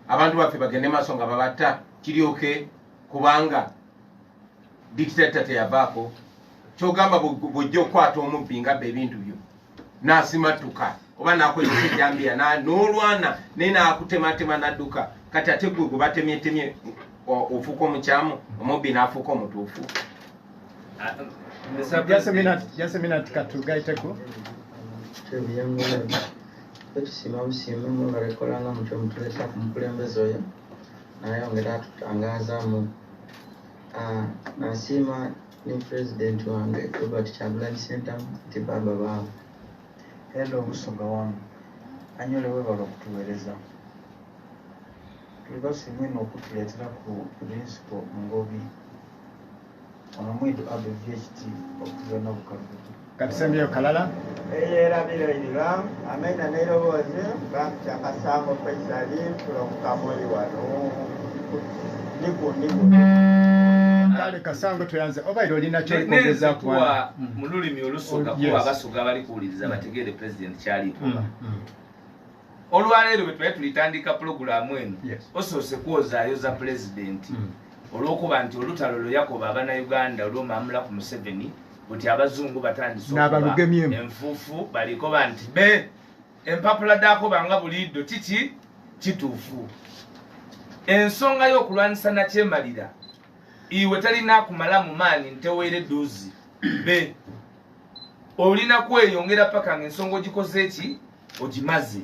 abantu baffe bagende maaso nga babatta kiryoke, kubanga dictator teyavaako. Kyogamba bw'ojja okukwata omubbi nga abba ebintu byo n'asimattuka oba n'akozesa ejjambiya n'olwana naye n'akutematema n'adduka, kati ate gwe gwe batemyetemye ofuuka omukyamu, omubbi n'afuuka omutuufu. Just a minute, katugaiteko. Tusiima busiimi mwebale nga mutyo mutulesa ku mukulembeze oyo nayongera atutangaazamu. Nasiima ne pulezidenti wange Robert Kyagulanyi Ssentamu nti baaba baavu. Hello Busoga wange, anyole webale okutuweereza. Tuli basiimwe ino okutuleetera ku principal Ngobi ono mwidu abe VHT okuva Nabukalu. Katusembyeyo Kalala. Eyerabira amena n'eroboozi bampita Kasango Faisali from Kamuli wano. Niku niku. Kale Kasango tweyanze, obaire olina ky'olikwongeza kuwa mu lulimi Olusoga kuba Abasoga bali kuwuliriza bategeere pulezidenti kyalikuba. Olwaleero bwe twali tulitandika pulogulaamu eno, osoose kwozaayoza pulezidenti olw'okuba nti olutalo lwe yakoba Abannayuganda olw'omamula ku Museveni buti abazungu batandise okuba enfuufu, balikoba nti be empapula daakoba nga buliddo kiki kituufu. Ensonga y'okulwanyisa nakyemalira iwe talina kumala mu maanyi nteweere dduuzi be olina kweyongera paka ng'ensonga ogikoze eki ogimaze.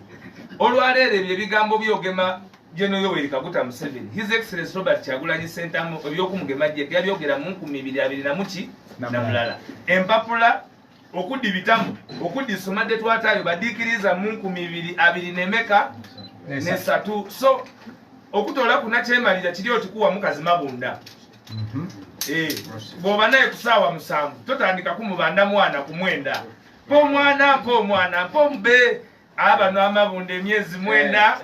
Olwaleero ebyo ebigambo byogema General Yoweri Kaguta Museveni, His Excellency Robert Kyagulanyi Ssentamu ebyokumugema jje yabyogera mu 2021. Empapula okudibitamu okudisoma de twatayo badiikiriza mu 2023. So okutola kunakyemalira kiri otikuwa mukazi mabunda. Bw'oba naye ku ssaawa 7 totandika kumubanda mwana ku 9, mpa omwana mpa omwana mpa omube abano amabunda emyezi 9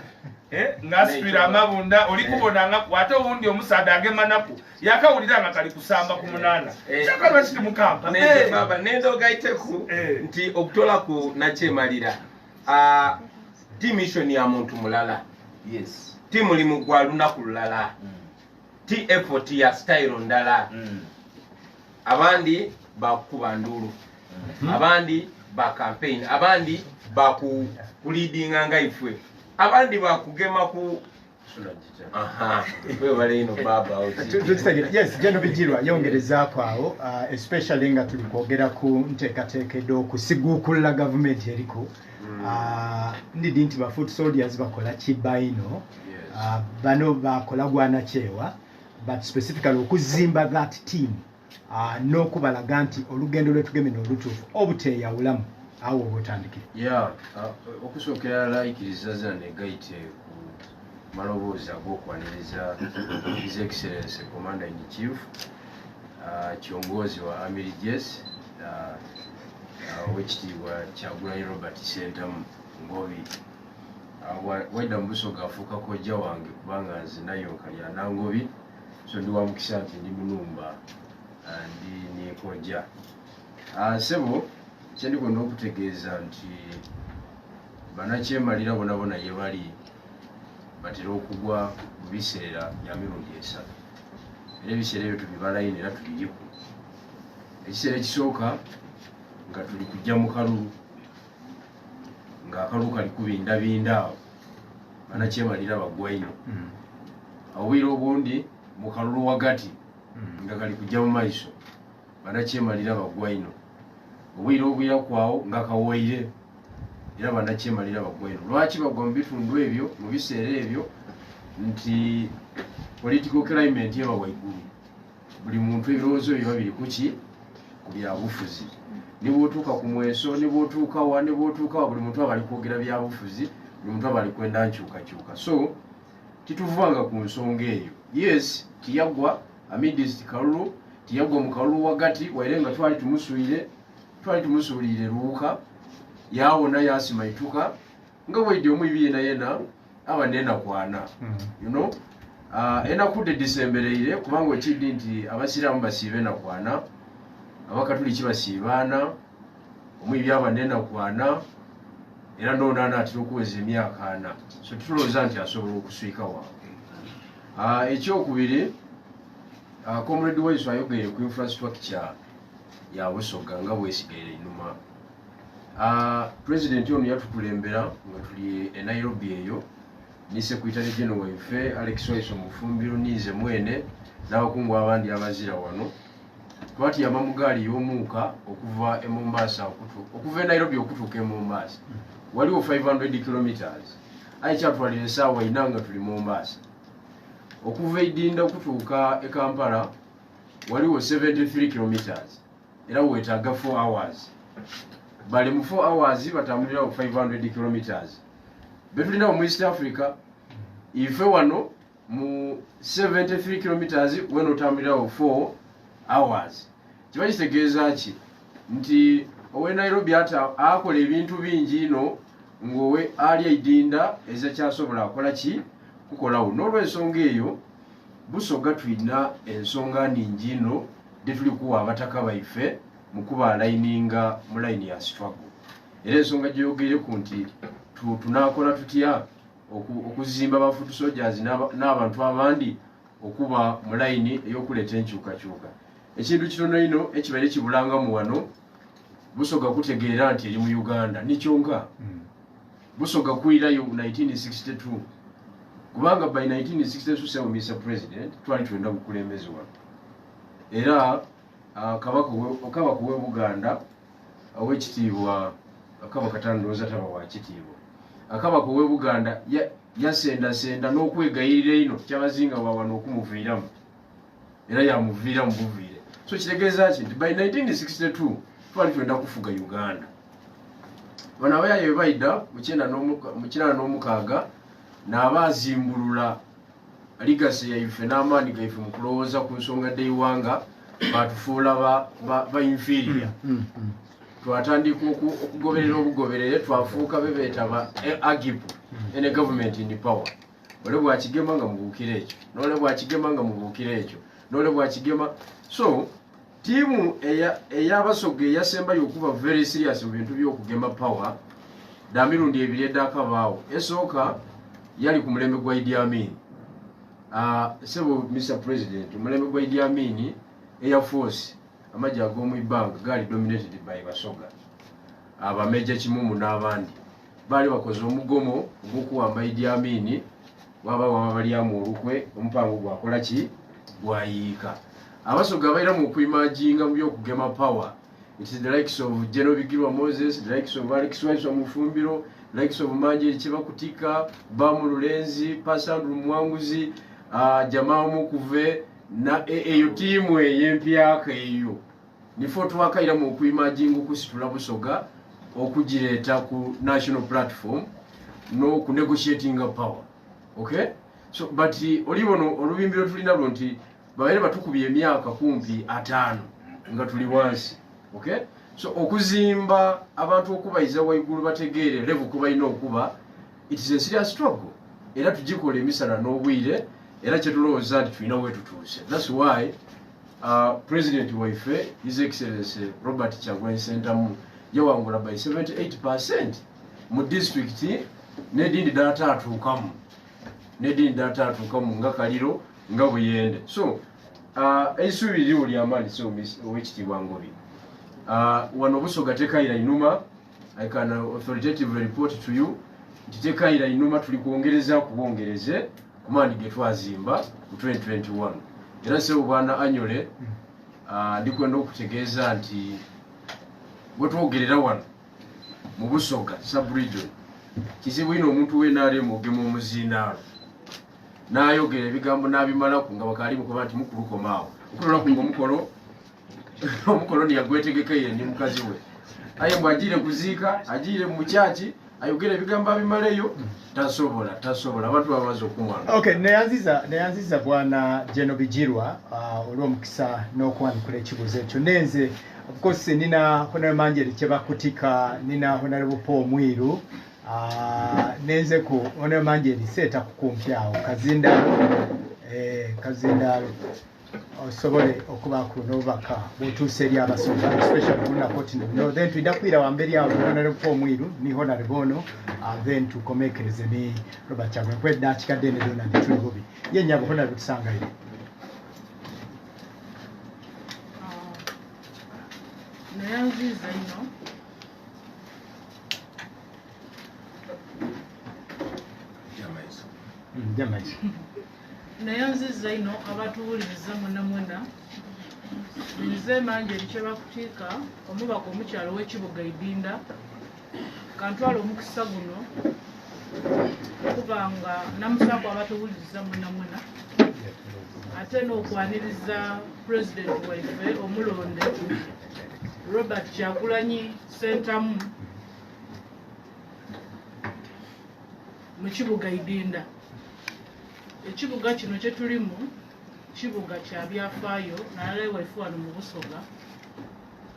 ng'asitwira amabunda oli kubona nga ate owundi omusaadha agema naku yakawulira nga kali kusamba ku 8. Kyakala kiri mukampa nendogaiteku nti okutola ku nakyemalira ti mission ya muntu mulala. Yes, ti mulimu gwa lunaku lulala, ti effort ya style ndala. Abandi bakuba ndulu, abandi ba campaign, abandi bakuleadinga nga ifwe, abandi bakugema ku webale ino baba. Yes, General Bigirwa yongerezaako awo, especially nga tuli kwogera ku nteekateeka ed'okusiguukulula gavumenti eriko. Ndidi nti ba foot soldiers bakola kiba ino, bano bakola gwanakyewa, but specifically okuzimba that team n'okubalaga nti olugendo lwe tugemye n'olutuufu obuteeyawulamu awo oba otandikire. Yeah, okusookera layikiriza zina negayite ku maloboozi ag'okwaniriza His Excellency Commander in Chief, kiongozi wa Amiri Jes, owekitiibwa Kyagulanyi Robert Ssentamu Ngobi. Waida mu Busoga afuuka kojja wange kubanga nze nayonka lya Nangobi, so ndi wa mukisa nti ndi munumba, ndi ne kojja. Ssebo kyendikwenda okutegeeza nti bannakyemalira bona bona ye bali batera okugwa mu biseera bya mirundi 3. Era ebiseera ebyo tubibalayini era tubiriku. Ekiseera ekisooka nga tuli kujja mu kalulu, ng'akalulu kali kubindabinda awo, banakyemalira bagwa ino. Obwire obundi mu kalulu wagati nga kali kujja mu maiso, banakyemalira bagwa ino. Obwire obwiraku awo nga kawaire, era banakyemalira bagwa ino. Lwaki bagwa mu bitundu ebyo mu biseera ebyo? Nti political climate eba waigulu, buli muntu ebirowoozo biba biri kuki? Ku byabufuzi. Ne bwotuuka ku mweso, ne bwotuuka wa, ne bwotuuka wa, buli muntu aba ali kwogera byabufuzi, buli muntu aba ali kwenda nkyukakyuka. So tituvanga ku nsonga eyo. Yes, tiyagwa amidst kalulu, tiyagwa mu kalulu wagati, waire nga twali tumusuire, twali tumusuulire luuka, yawona yasima ituka nga bwedde omwibi yena yena aba nenakwana. Enakudde disembereire, kubanga okiddi nti abasiraamu basiiba enakwana, abakatuliki basiibaana, omwibi aba nenakwana, era noonaana atera okuweza emyaka 40. So tutulowooza nti asobola okuswika waabwe. Ekyokubiri, comrade Waiso ayogeire ku infrastructure ya Busoga nga bwesigaire einuma. President ono yatukulembera nga tuli e Nairobi eyo, ni secretary general waife Alex Waiso Mufumbiro, ninze mwene n'abakungu abandi abazira wano. Twatyama mu gaali y'omuuka okuva e Mombasa, okuva e Nairobi okutuuka e Mombasa waliwo 500 kilometers, aye kyatwalira essaawa 4 nga tuli Mombasa. Okuva Idinda okutuuka e Kampala waliwo 73 kilometers, era weetaaga 4 hours. Bali mu 4 hours batambulirawo 500 kilometers. Betulinawo mu East Africa, ife wano mu 73 kilometers weno otambulirawo 4 hours. Kiba kitegeeza ki? Nti owe Nairobi ata akola ebintu bingi ino ng'owe ali Idinda ezakyasobola akola ki kukolawo. N'olwensonga eyo Busoga tulina ensonga ningi ino detuli kuwa abataka baife mu kuba alayininga mu layini ya struggle. Era ensonga gyeyogereku nti tunaakola tutya okuzimba ba foot soldiers n'abantu abandi okuba mu layini ey'okuleeta enkyukakyuka. Ekintu kitono ino ekibaire kibulangamu wano, Busoga kutegeera nti eri mu Uganda nikyonka. Busoga kwirayo 1962, kubanga by 1962, sebo Mr President, twali twenda bukulembeze wano. Era kabaka we Buganda owekitiibwa kabaka tandowooza taba wa kitiibwa, akabaka owe Buganda yasendasenda n'okwegayirira ino kyabazinga wa wano okumuviiramu, era yamuviiramu buviire. So kitegeeza ki? Nti by 1962 twali twenda kufuga Uganda. Bano abayaye bwe bayida mu 96 n'abaazimbulula legacy yaife n'amaanyi gaife mu kulowooza ku nsonga dh'eiwanga, batufuula ba inferior. Twatandika okugoberera obugoberere, twafuuka bebeeta ba agipu ene government in power. Ole bwakigema nga mubuukira ekyo, nole bwakigema nga mubuukira ekyo, nole bwakigema. So tiimu ey'Abasoga eyasembayo okuba very serious mu bintu by'okugema power da mirundi ebiri edakabaawo. Esooka yali ku mulembe gwa Idi Amin. Sebo Mr President, omulembe gwa Idi Amin, Air Force, amagye ag'omu ibbanga gaali dominated by Basoga, abameja Kimumu n'abandi. Baali bakoze omugomo ogw'okuwamba Idi Amin, waba waba balyamu olukwe, omupango gwakola ki? Gwayiika. Abasoga bairamu okuimajinga mu by'okugema power. It is the likes of General Bigirwa Moses, the likes of Alex Waiswa Mufumbiro, the likes of Manje Kibakutika, Bamu Lulenzi, Pasandru Mwanguzi, Jamaa Mukuve, na eyo tiimu ey'empyaka eyo. Nifo twakairamu okuimajinga okusitula Busoga okugireeta ku national platform n'okunegotiatinga power. Okay? So, but olibono olubimbiro tulina lwo nti babaire batukubye emyaka kumpi 50 nga tuli wansi. Okay? So okuzimba abantu okubayiza waigulu bategeere level kubalina okuba, it is a serious struggle. Era tugikola emisana n'obwire, era kyetulowooza nti tulina we tutuuse. That's why President waife His Excellency Robert Kyagulanyi Ssentamu yawangula by 78% mu district n'edindi data atuukamu, n'edindi data atuukamu nga Kaliro nga Buyende. So Eisubi liriwo lyamaanyi, so owekitiibwa Ngobi, wano Busoga tekayira inuma. I can authoritatively report to you nti tekayira inuma, tuli kwongereza kubongereze ku maanyi ge twazimba mu 2021. Era sebo bwana Anyole, ndikwenda okutegeeza nti bwetwogerera wano mu Busoga sub-region, kizibu ino omuntu w'NRM ogema omuzindaalo n'ayogera ebigambo n'abimalaku nga bakaali mukuba nti mukulu komaawo okutolaku nga omukoloni yagwetegeka ye ndi mukazi we, aye mbw agiire kuziika, agiire mu kyaki, ayogera ebigambo abimaleyo, tasobola, tasobola, abantu baba baze okumwanga. Okay, neyanziza bwana Geno Bijirwa olw'omukisa n'okwanukula ekibuuzo ekyo. Nenze of course nina Honorable Manjeri Kyebakutika, nina Honorable Paul Mwiru, nenze ku Honorable Manjeri seeta kukumpi awo kazindaalo, kazindaalo osobole okubaako n'obubaka bw'otuusa eri Abasoga, especially ku lunaku oti no. Then tulina kwira wamberi awo Honorable Paul Mwiru ni Honorable ono, then tukomekereze ni Robert Kyagulanyi kuba eddakiika ddene lyonna tuli bubi. Ye nnyabo Honorable tusangaire. Neyanziza ino. Jamaiso. Neyanziza ino abatuwuliriza mwena mwena. Nze Manjeri Kyebakutiika, omubaka omukyalo w'ekibuga Idinda. Kantwala omukisa guno kubanga namusaako abatuwuliriza mwena mwena, ate n'okwaniriza pulezidenti waife omulonde Robert Kyagulanyi Ssentamu mu kibuga Idinda. Ekibuga kino kye tulimu kibuga kya byafaayo naddala ewaife wano mu Busoga.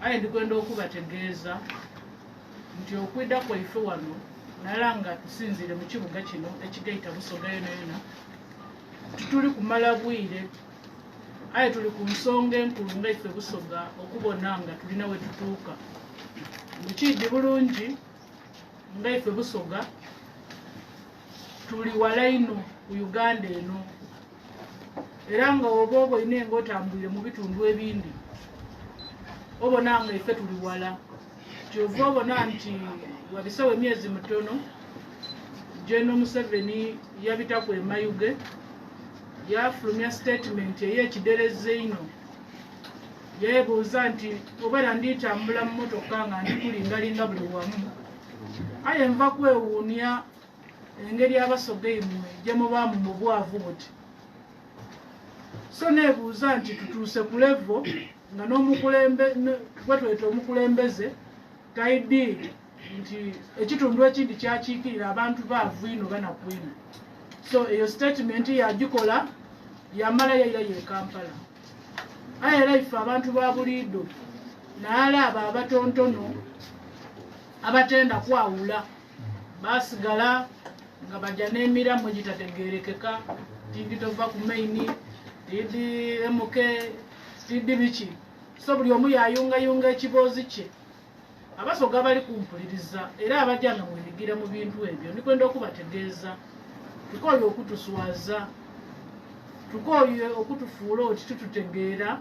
Aye ndikwenda okubategeeza nti okwidda kwaife wano, naddala nga tusinziire mu kibuga kino ekigaita Busoga yona yona, tituli kumala bwire, aye tuli ku nsonga enkulu nga ife Busoga okubona nga tulina we tutuuka. Mukiddi bulungi nga ife Busoga tuli wala ino ku Uganda eno, era nga oba oboine nga otambwire mu bitundu ebindi obona nga ife tuli wala. Kyova obona nti wabisawo emyezi mitono General Museveni yabitaku emayuge yafulumya statement ey'ekidereza ino, yeebuuza nti obeera nditambula mu motoka nga ndikulingalinga buli wamu, aye nva kwewuunya engeri Abasoga imwe gye mubaamu mu bwavu buti. So neebuuza nti tutuuse ku levo nga n'omukulembe gwetweta omukulembeze taidi nti ekitundu ekindi kyakiikirira abantu baavu ino banaku ino. So eyo statement yagikola yamala yaira ye Kampala. Aye era ife abantu ba buliido naala abo abatontono abatenda kwawula basigala nga bajja n'emiramu egitategeerekeka, tidi tova ku maini, tidi MK, tidi biki. So buli omu yayungayunga ekiboozi kye. Abasoga bali kumpuliriza era abajja nga mwenyigira mu bintu ebyo, ndikwenda okubategeeza tukooye okutuswaza, tukooye okutufuula oti tututegeera.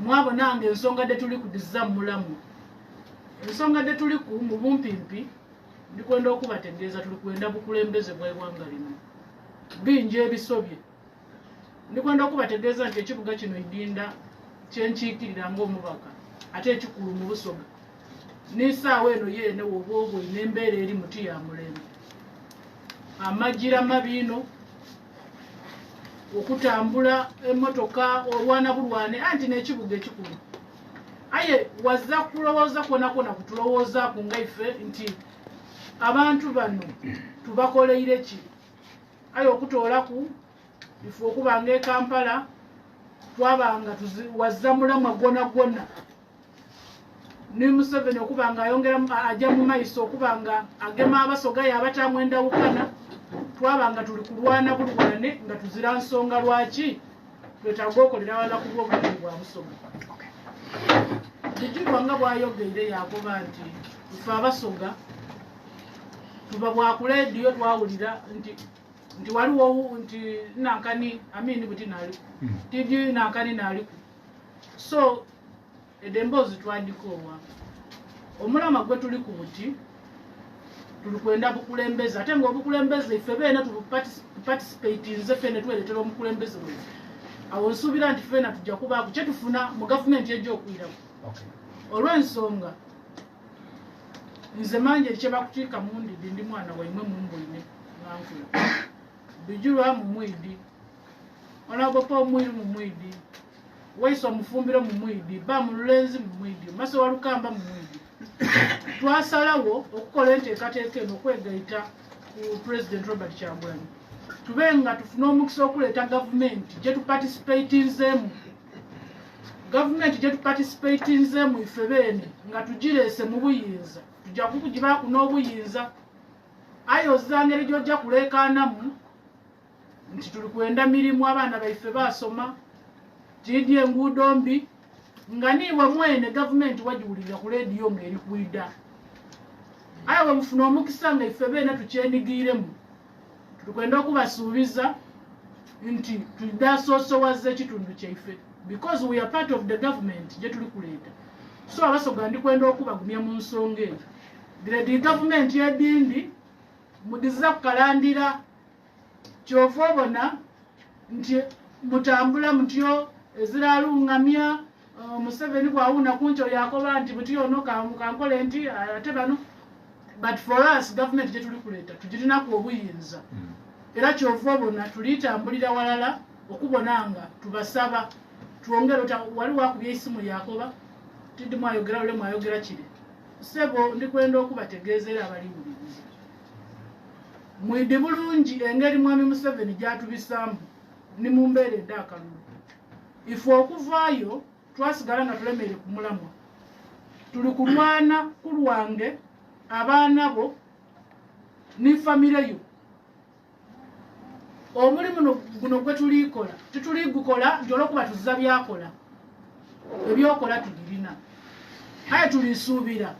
Mwabo nange ensonga de tuli kudiza mulamu, ensonga de tuli ku mu bumpimpi, ndikwenda okubategeeza tuli kwenda bukulembeze bw'eggwanga lino. Bingi ebisobye. Ndikwenda okubategeeza nti ekibuga kino Idinda kyenkiikirira ng'omubaka ate ekikulu mu Busoga, n'essaawa eno yeene woba obwo n'embeera eri muti ya mulembe, amajira mabi ino, okutambula emmotoka olwana bulwane, anti n'ekibuga ekikulu. Aye wazza kulowooza kwona kwona kutulowoozaku nga ife nti abantu bano tubakoleire ki? Aye okutoolaku ife okubanga e Kampala twabanga wazza mulamwa gwona gwona, ne Museveni okubanga ayongera ajja mu maiso okubanga agema Abasoga yabataamu endawukana, twabanga tuli kulwana bulwane nga tuzira nsonga lwaki twetaaga okolera wala ku bw'obulungi bwa Busoga. Bijirwa nga bw'ayogeire yakoba nti ife Abasoga tuba bwa ku leediyo twawulira nti Nti waliwo nti nankani Amini buti naliku. Tiji nankani naliku. So edembozi twadikowa. Omulama gwe tuli ku buti tulikwenda bukulembeza ate ng'obukulembeze ife beena tuparticipate nze ffene tweretera omukulembeze waffe. Awo nsuubira nti ffena tujja kubaako kye tufuna mu gavumenti ejja okuyirako. Olw'ensonga nze manje kye bakutiika mu ndidi ndi mwana waimwe mumboine nga nkula. Bijulwa mu mwidi, Honorable Omwiru mu mwidi, Waiso omufumbiro mu mwidi, ba mu Lulenzi mu mwidi, Maso wa Lukamba mu mwidi. Twasalawo okukola enteekateeka eno okwegaita ku President Robert Kyagulanyi. Tube nga tufune omukisa okuleeta gavumenti gye tuparticipatinzeemu. Gavumenti gye tuparticipatinzeemu ife beene nga tugireese mu buyinza. Tujja kugibaako n'obuyinza. Aye ozza ngeri gy'ojja kuleekaanamu nti tuli kwenda mirimu abaana baife baasoma, tiidi enguudo mbi, nga niiwe mwene gavumenti wagiwulirira ku leediyo ng'eri kwida. Aye bwe mufuna omukisa nga ife beene tukyenigiiremu, tulikwenda okubasuubiza nti tudasoosowaza ekitundu kyaife because we are part of the government gye tuli kuleeta. So Abasoga ndikwenda okubagumya mu nsonga eyo. Grade gavumenti edindi mudiza kukalandira kyova obona nti mutambula mutyo eziralungamya. Museveni bwawuna kuncho yakoba nti buti ono kankole nti ate bano, but for us government gye tuli kuleeta tugirinaku obuyinza. Era kyova obona tulitambulira walala okubona nga tubasaba twongere. Wali wakubye esimu yakoba tiddi mwayogera lule mwayogera kire. Ssebo ndikwenda okubategeeza era abaliwuliriza mwidi bulungi engeri mwami Museveni gyatubisaamu ni mu mbeera edaakalulu. Ife okuvaayo twasigala nga tulemeere ku mulamwa. Tuli kulwana kulwange abaana bo ne famire yo. Omulimu guno gwe tulikola tetuligukola nti olwokuba tuzza byakola, ebyokola tubirina. Aye tulisuubira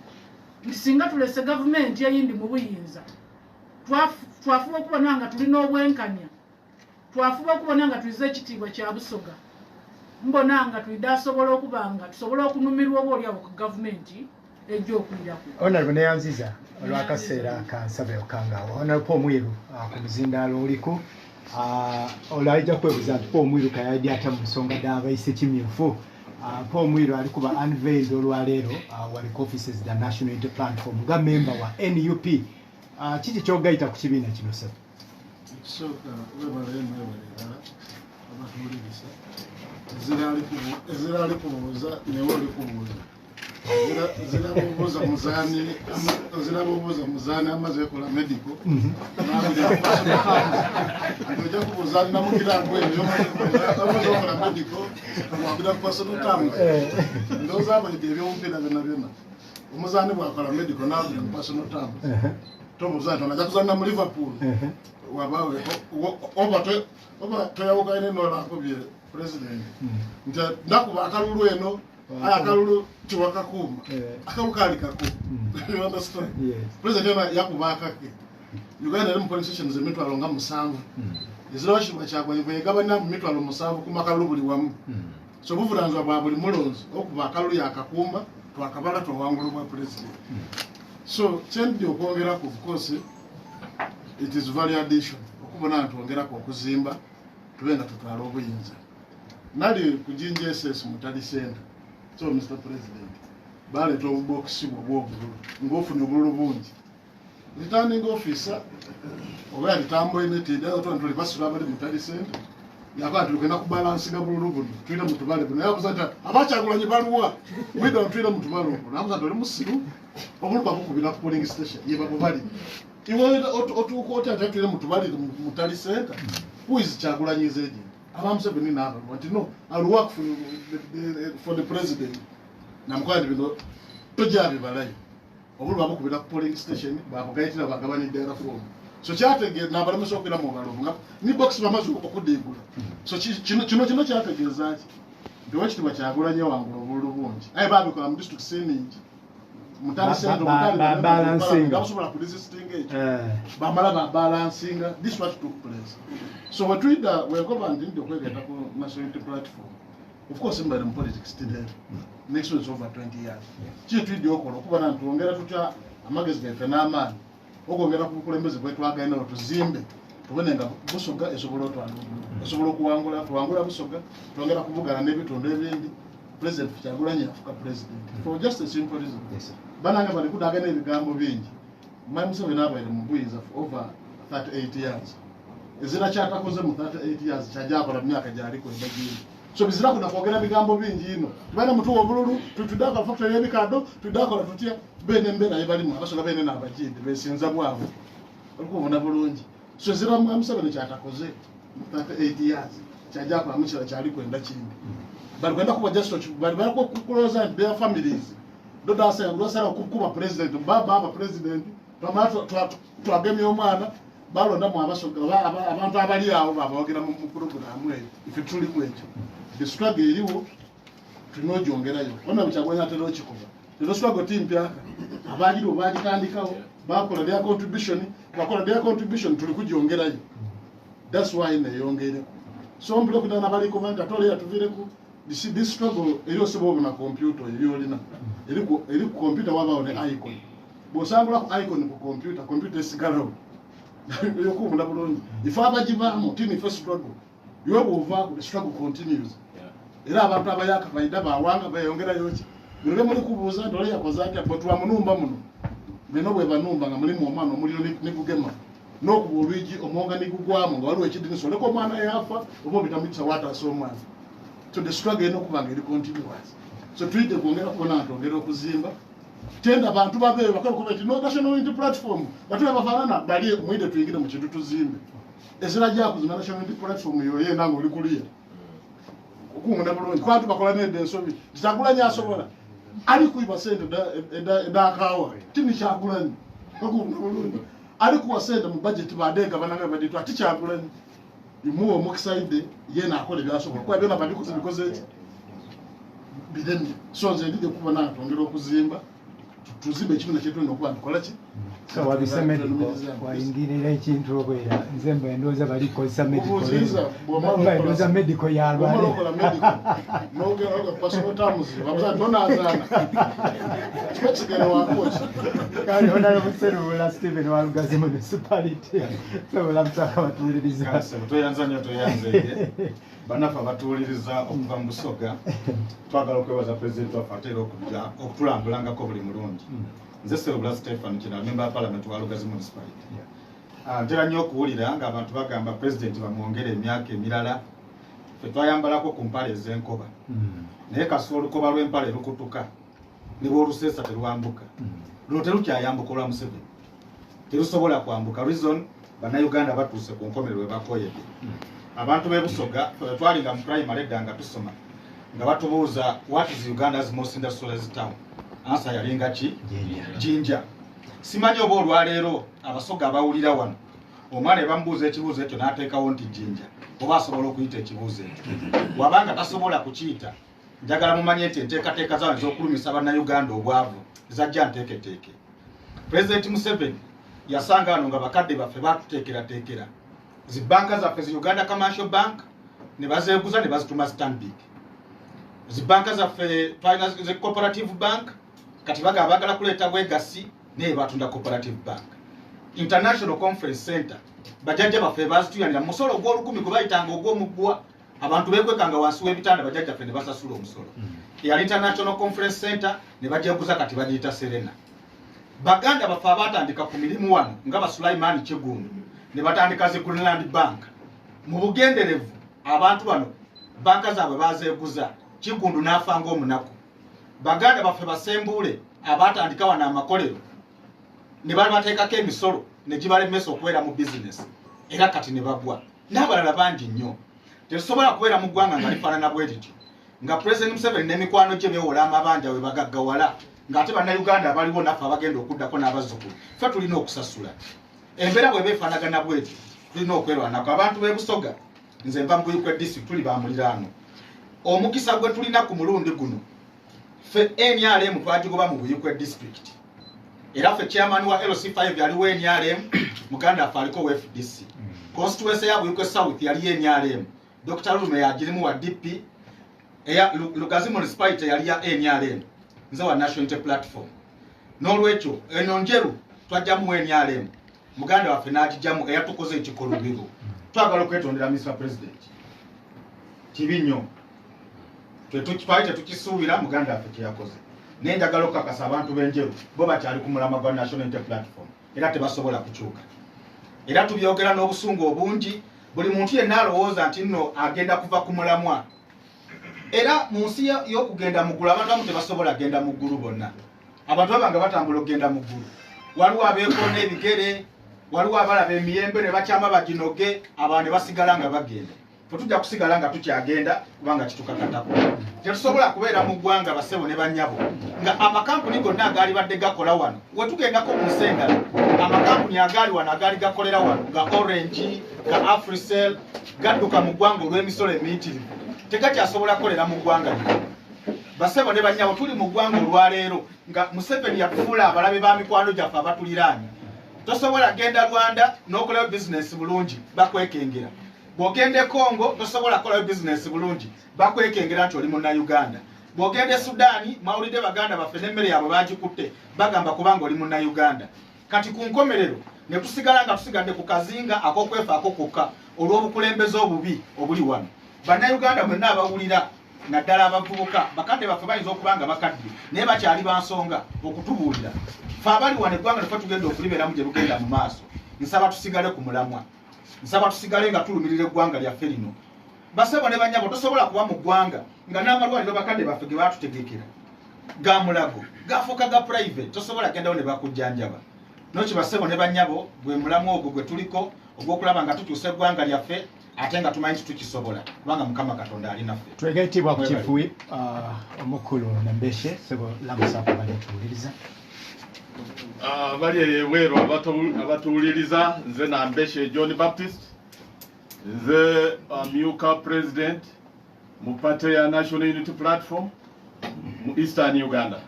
nti singa tulese gavumenti eyindi mu buyinza, twafuba okubona nga tulina obwenkanya, twafuba okubona nga tulize ekitiibwa kya Busoga, mbona nga tulidasobola okuba nga tusobola okunumirwa oba oliawo ku gavumenti ejja okuyirako. Honorable neyanziza olw'akaseera kansabe okangaawo. Honorable Omwiru ku muzindaalo oliko olwo ajja kwebuuza nti Paul Omwiru kayayidi ate mu nsonga dh'abaise kimyufu. Paul Omwiru ali kuba unveiled olwaleero wali ku offices the National Unity Platform nga member wa NUP. Kiki ky'ogayita ku kibiina kino ssebo? Ekisooka webale mwebale ddala abatuwuliriza. Ezira ali kubuuza newe oli kubuuza. Ezira bubuuza muzaani amaze ekola medical. Ojja kubuuza namukira gwe amaze okola medical wabira personal terms. Ndowooza abalidde ebyomupiira byonna byonna. Omuzaani bw'akola medical n'abira mu personal terms. Tobuuza nti onajja kuzanna mu Liverpool. Wabaawe oba toyawukanye n'olakubye president. Nti nakuba akalulu eno aya akalulu tiwakakuuma. Akalulu kaali kako. You understand? President yena yakuba akake. Uganda eri mu polling stations emitwalo nga 7. Ezira wakitibwa Kyagulanyi bwe yegabanya mu mitwalo 7 ku makalulu buli wamu. So obuvunaanyizibwa bwa buli mulonzi okuba akalulu yakakuuma twakabala twawangula bwa president. So kyendi okwongerako of course it is value addition okubona nti twongerako okuzimba tube nga tutwala obuyinza. Nali ku Jinja SS Mutali Center. So Mr. President baleeta obubokisi bwo obw'obululu ng'ofunye obululu bungi. Returning officer oba yalitambula netidde tuli basula abali Mutali Center yakola tuli kubalansinga bululu buno tulina mutubale buno yabuza nti abakyagulanyi baluwa mwida tulina mutubale obwo nabuza nti oli musiru obululu babukubira ku polling station ye babubali iwe otuuka otya nti tulina mutubale Mutali Center who is Kyagulanyi's agent aba Museveni n'abalwa nti no I will work for the president namukola nti bino tojabibalayo obululu babukubira ku polling station bakugayitira bagabanidde era form. So kyategeeza n'abalemesa okuira mu ngalo nga ni box bamaze okudiigula. So kino kyategeeza ki nti Owekitiibwa Kyagulanyi wangula obululu bungi aye babikola mu district ningi. Mutali sente balancinga. Basobola kuresistinga ekyo, bamala babalancinga. This what took place. So wetwida wenkoba nti ndi okwegatta ku National Unity Platform, of course mbaire mu politics today, next one is over 20 years. Kiki twidde okola? Okuba nti twongera tutya amagezi gaife n'amaanyi okwongera ku bukulembeze bwetwagenda, tuzimbe, tubone nga Busoga esobola otwala, esobola okuwangula, tuwangula Busoga, twongera kuvugana n'ebitundu ebindi. President Kyagulanyi yafuka president for just a simple reason. Banange bali kudagana ebigambo bingi. Mwami Museveni abaire mu buyinza for over 38 years. Ezira kyatakoze mu 38 years kyajja akola mu myaka gyaliko endagiri. So bizira kuna kwogera bigambo bingi ino. Tubaina mutuwa obululu, tutudaka factory y'ebikado, tudakola tutya bene embeera yebalimu Abasoga bene n'Abagindi besinza bwabwe. Olikubona bulungi. So ezira Mwami Museveni kyatakoze mu 38 years kyajja akola mu kirala kyali kwenda kindi. Bali kwenda kuba just bali bali kukulooza nti their families dodasa lwasala okukuba president baba aba president twamala twagemya omwana balondamu Abasoga abantu abali awo babawogera mu puroguramu eyo. Ife tulimu ekyo, the struggle eriwo, tulina ogyongerayo. Ona Kyagulanyi atera okikuba lero, struggle ti mpyaka. Abagiriwo bagitandikawo, bakola their contribution, bakola their contribution, tuli kugyongerayo. That's why neyongereko. So mbule kudana baliko banti ate oleya tuvireku this struggle eri osobola obona computer ebyolina eri ku computer, wabawo ne icon. Bw'osangula ku icon ku computer, computer esigalawo eyokubunda bulungi. Ife abagivaamu tini, ife struggle iwe bw'ovaako, the struggle continues. Era abantu abayaka baida bawanga beyongerayo ki bino bye muli kubuuza nti ole yakoze atya, bwe twamunumba muno bino bwe banumba nga mulimu omwana, omuliro nigugema n'okuba olwigi, omwonga nigugwamu nga waliwo ekidinisa, oleka omwana yafa oba obitamukisa wataasa omwana. So the struggle erina okuba nga eri continuous. So tuyite kwongera kubona nti ongera okuzimba tenda bantu babeeyo bakole kuba nti no National Unity Platform batu bafaanana bali mwide, tuyingire mu kintu tuzimbe. Ezira gyakuzimba National Unity Platform yoyena nga oli kuliya okungunda bulungi kwatu bakola neda ensobi. Kyagulanyi asobola ali kuiba sente edakaawa tini. Kyagulanyi okungunda bulungi ali kuwa sente mu budget badenga bananga baditu ati Kyagulanyi imuwa omukisa ide yena akola ebyasobola kuba byona babikoze bikoze eki biremye. So nze ndide kuba nange twongera okuzimba, tuzimbe ekibiina kyetulina okuba ntukola ki. So wabise medical, wayingirira ekintu obwera. Nze mba endowooza bali kukozesa medical. Kubuuziza, bw'omala mba endowooza medical bw'omala yalwale. Okola medical n'ogenda personal terms, babuza tonazaana kiba kigere wakoki. Kale Honorable Serubula Stephen wa Lugazi Municipality, sobola musaka batuwuliriza. Kase, tweyanza nnyo, tweyanzeege bannaffe abatuwuliriza okuva mu Busoga. Twagala okwebaza pulezidenti waffe ate era okujja okutulambulangako buli mulungi. Nze Serubula Stephen Kina, member wa parliament wa Lugazi Municipality. Ntera nnyo okuwulira ng'abantu bagamba pulezidenti bamwongere emyaka emirala. Ffe twayambalako ku mpale ez'enkoba, naye kasi olukoba lw'empale lukutuka ne bw'oluseesa terwambuka. Luno terukyayambuka olwa Museveni, terusobola kwambuka. Reason, Bannayuganda batuuse ku nkomerero we bakoyedde. Abantu b'e Busoga, ffe twalinga mu primary edda nga tusoma nga batubuuza, "What is Uganda's most industrialized town?" Answer yalinga ki? Jinja. Simanyi oba olwaleero Abasoga abawulira wano, omwana ebamubuuza ekibuuzo ekyo n'ateekawo nti Jinja, oba asobola okuyita ekibuuzo ekyo. Wabanga tasobola kukiyita, njagala mumanye nti enteekateeka zaabwe ez'okulumisa Bannayuganda obwavu zajja nteeketeeke. Pulezidenti Museveni yasanga wano nga bakadde baffe batuteekerateekera zibanka zaffe, zi Uganda Commercial Bank, ne bazeeguza ne bazituma Stanbic. Zibanka zaffe twalina zi Cooperative Bank, kati bagaba baagala kuleeta bwegasi, naye batunda Cooperative Bank. International Conference Center, bajjajja baffe bazituyanira mu musolo ogw'olukumi gwe bayitanga ogw'omuguwa. Abantu bekwekanga wansi w'ebitanda, bajjajjaffe ne basasula omusolo. Eyali International Conference Center ne bagyeguza, kati bagiyita Serena. Baganda baffe abatandika ku mirimu wano nga Basulaimaani Kyegundu ne batandika zi Greenland Bank mu bugenderevu, abantu bano banka zaabwe bazeeguza, Kigundu n'afa ng'omunaku. Baganda baffe Basembuule abatandika wano amakolero ne babateekako emisolo ne gibalemesa okubeera mu bizinesi, era kati ne bagwa, n'abalala bangi nnyo. Tetusobola kubeera mu ggwanga nga lifaanana bwe lityo, nga President Museveni n'emikwano gye beewola amabanja we bagaggawala, ng'ate Bannayuganda abaliwo naffe abagenda okuddako n'abazzukulu ffe tulina okusasula. Embeera bw'eba efaanagana bwetyo, tulina okwerwanako. Abantu b'e Busoga, nze nva mu Buyikwe District, tuli ba muliraano. Omukisa gwe tulina ku mulundi guno, Ffe NRM twagigoba mu Buikwe district, era ffe chairman wa LC5 yaliwo NRM, muganda waffe aliko wa FDC. Constituency ya Buikwe South yali NRM, Dr. Lume yagirimu wa DP, eya Lugazi Municipality yali ya NRM, nze wa National Unity Platform. N'olwekyo eno Njeru twajjamu NRM, muganda waffe n'agijjamu eyatukoze ekikolobero. Twagala okwetondera Mr. President, kibi nnyo, twali tetukisuubira muganda waffe kyeyakoze, naye njagala okukakasa abantu b'Enjeru bo bakyali ku mulamwa gwa National Unity Platform era tebasobola kukyuka. Era tubyogera n'obusungu obungi, buli muntu yenna alowooza nti nno agenda kuva ku mulamwa. Era mu nsi y'okugenda mu ggulu abantu abamu tebasobola kugenda mu ggulu bonna. Abantu baba nga batambula okugenda mu ggulu, waliwo abeekoona ebigere, waliwo abalaba emiyembe ne bakyama baginoge, abantu ne basigala nga bagenda. Tetujja kusigala nga tukyagenda kubanga kitukakatako. Tetusobola kubeera mu ggwanga basebo ne bannyabo nga amakampuni gonna agaali badde gakola wano, we tugendako mu nsi endala, amakampuni agaali wano agaali gakolera wano nga Orange, nga Africell, gadduka mu ggwanga olw'emisolo emiyitirivu, tegakyasobola kukolera mu ggwanga lino. Basebo ne bannyabo, tuli mu ggwanga olwaleero nga Museveni yatufuula abalabe ba mikwano gyaffe abatuliraanye. Tosobola genda Rwanda n'okolayo bizinesi bulungi, bakwekengera. Bw'ogenda e Congo tosobola kukolayo bizinesi bulungi, bakwekengera nti oli Munnayuganda. Bw'ogenda e Sudaani, mwawulidde baganda baffe n'emmere yaabwe bagikutte, bagamba kubanga oli Munnayuganda. Kati ku nkomerero ne tusigala nga tusigadde ku kazinga ak'okwefaako kwokka olw'obukulembeze obubi obuli wano. Bannayuganda mwenna abawulira, naddala abavubuka, bakadde baffe bayinza okuba nga bakadde naye bakyali ba nsonga okutubuulira. Ffe abali wano eggwanga liffe tugenda okulibeeramu gye lugenda mu maaso. Nsaba tusigale ku mulamwa, nsaba tusigale nga tulumirira eggwanga lyaffe lino. Basebo ne bannyabo, tosobola kuba mu ggwanga nga n'amalwaliro bakadde baffe ge baatutegekera ga Mulago gafuuka ga private, tosobola gendawo ne bakujjanjaba. Noki basebo ne bannyabo, gwe mulamwa ogwo gwe tuliko ogw'okulaba nga tutuusa eggwanga lyaffe ate nga tumanyi nti tukisobola kubanga Mukama Katonda ali naffe. Twegaitibwa ku Chief Whip omukulu Nambeshe, sebo lamusaako baletuwuliriza. Bali eyo ebweru abatuwuliriza, nze Nambeshe John Baptist, nze amyuka president mu party ya National Unity Platform mu Eastern Uganda.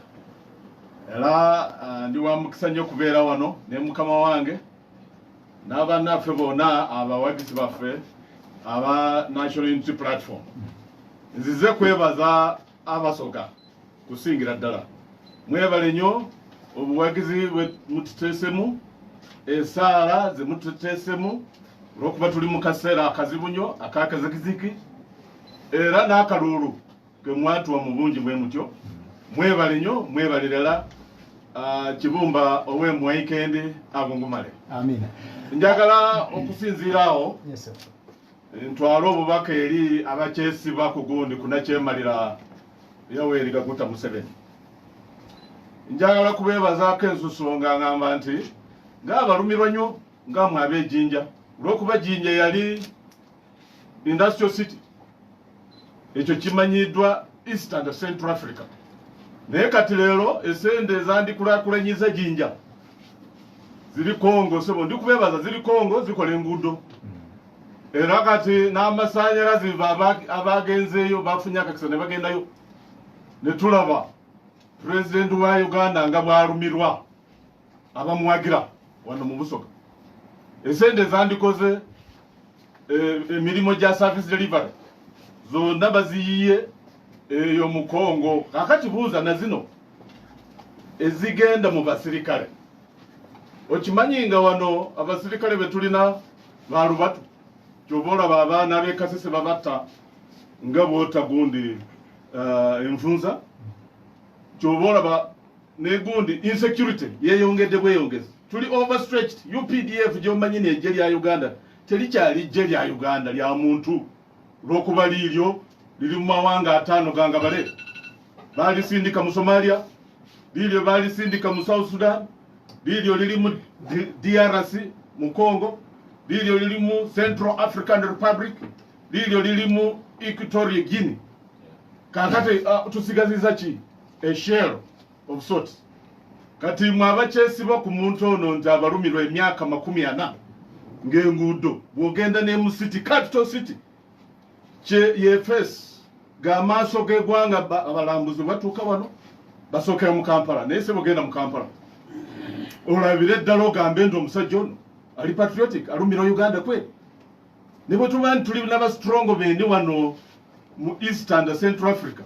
Era ndi wa mukisa nnyo okubeera wano ne mukama wange n'abannaffe bonna abawagizi baffe aba National Unity Platform. Nzize kwebaza Abasoga kusingira ddala, mwebale nnyo obuwagizi bwe mututeesemu, esaala ze mututeesemu, olw'okuba tuli mu kaseera akazibu nnyo akakazikiziki, era n'akaluulu ke mwatuwa mu bungi bwe mutyo. Mwebale nnyo, mwebale ddala. Kibumba ow'emwaikende agungumale. Amina. Njagala okusinziira awo Yes, sir. ntwale obubaka eri abakyesiba ku gundi kunakyemalira Yoweri Kaguta Museveni. Njagala kubeebazaako ensuso nga ngamba nti ng'abalumirwa nnyo nga mwe ab'Ejjinja, olw'okuba Jjinja yali industrial city, ekyo kimanyiddwa East and Central Africa, naye kati leero esente ezandikulaakulanyiza Jjinja ziri Congo. Sebo, ndi kubeebaza, ziri Congo zikola enguudo, era kati n'amasannyalaze abagenzeeyo bafunye akakisa ne bagendayo, ne tulaba pulezidenti wa Uganda nga bw'alumirwa abamuwagira wano mu Busoga. Esente zandikoze emirimu gya service delivery zonna baziyiye eyo mu Congo. Kakati buuza na zino ezigenda mu basirikale, okimanyi nga wano abasirikale betulina balubatu, kyova olaba abaana b'e Kasese babatta nga bwota gundi enfunza. Kyova olaba negundi insecurity yeyongedde bweyongezi, tuli overstretched. UPDF gyomanyi nejje lya Uganda terikyali jje lya Uganda lya muntu, olwokuba liiryo liri mu mawanga 5 gangabale. Balisindika mu Somalia, liiryo balisindika mu South Sudan, liiryo liri mu DRC mu Congo, liiryo liri mu Central African Republic, liiryo liri mu Equatorial Guinea. Kakati tusigaziza ki? A shell of sorts. Kati mwe abakyesiba ku muntu ono nti abalumirwa emyaka 40 ng'enguudo, bw'ogenda ne mu city, capital city kye ye face G'amaaso g'eggwanga, abalambuzi batuuka wano basookera mu Kampala, naye se bwogenda mu Kampala olabire ddala ogambe nti omusajja ono ali patriotic, alumira Uganda kwe. Ne bwe tuba nti tuli n'aba strong bendi wano mu East and Central Africa,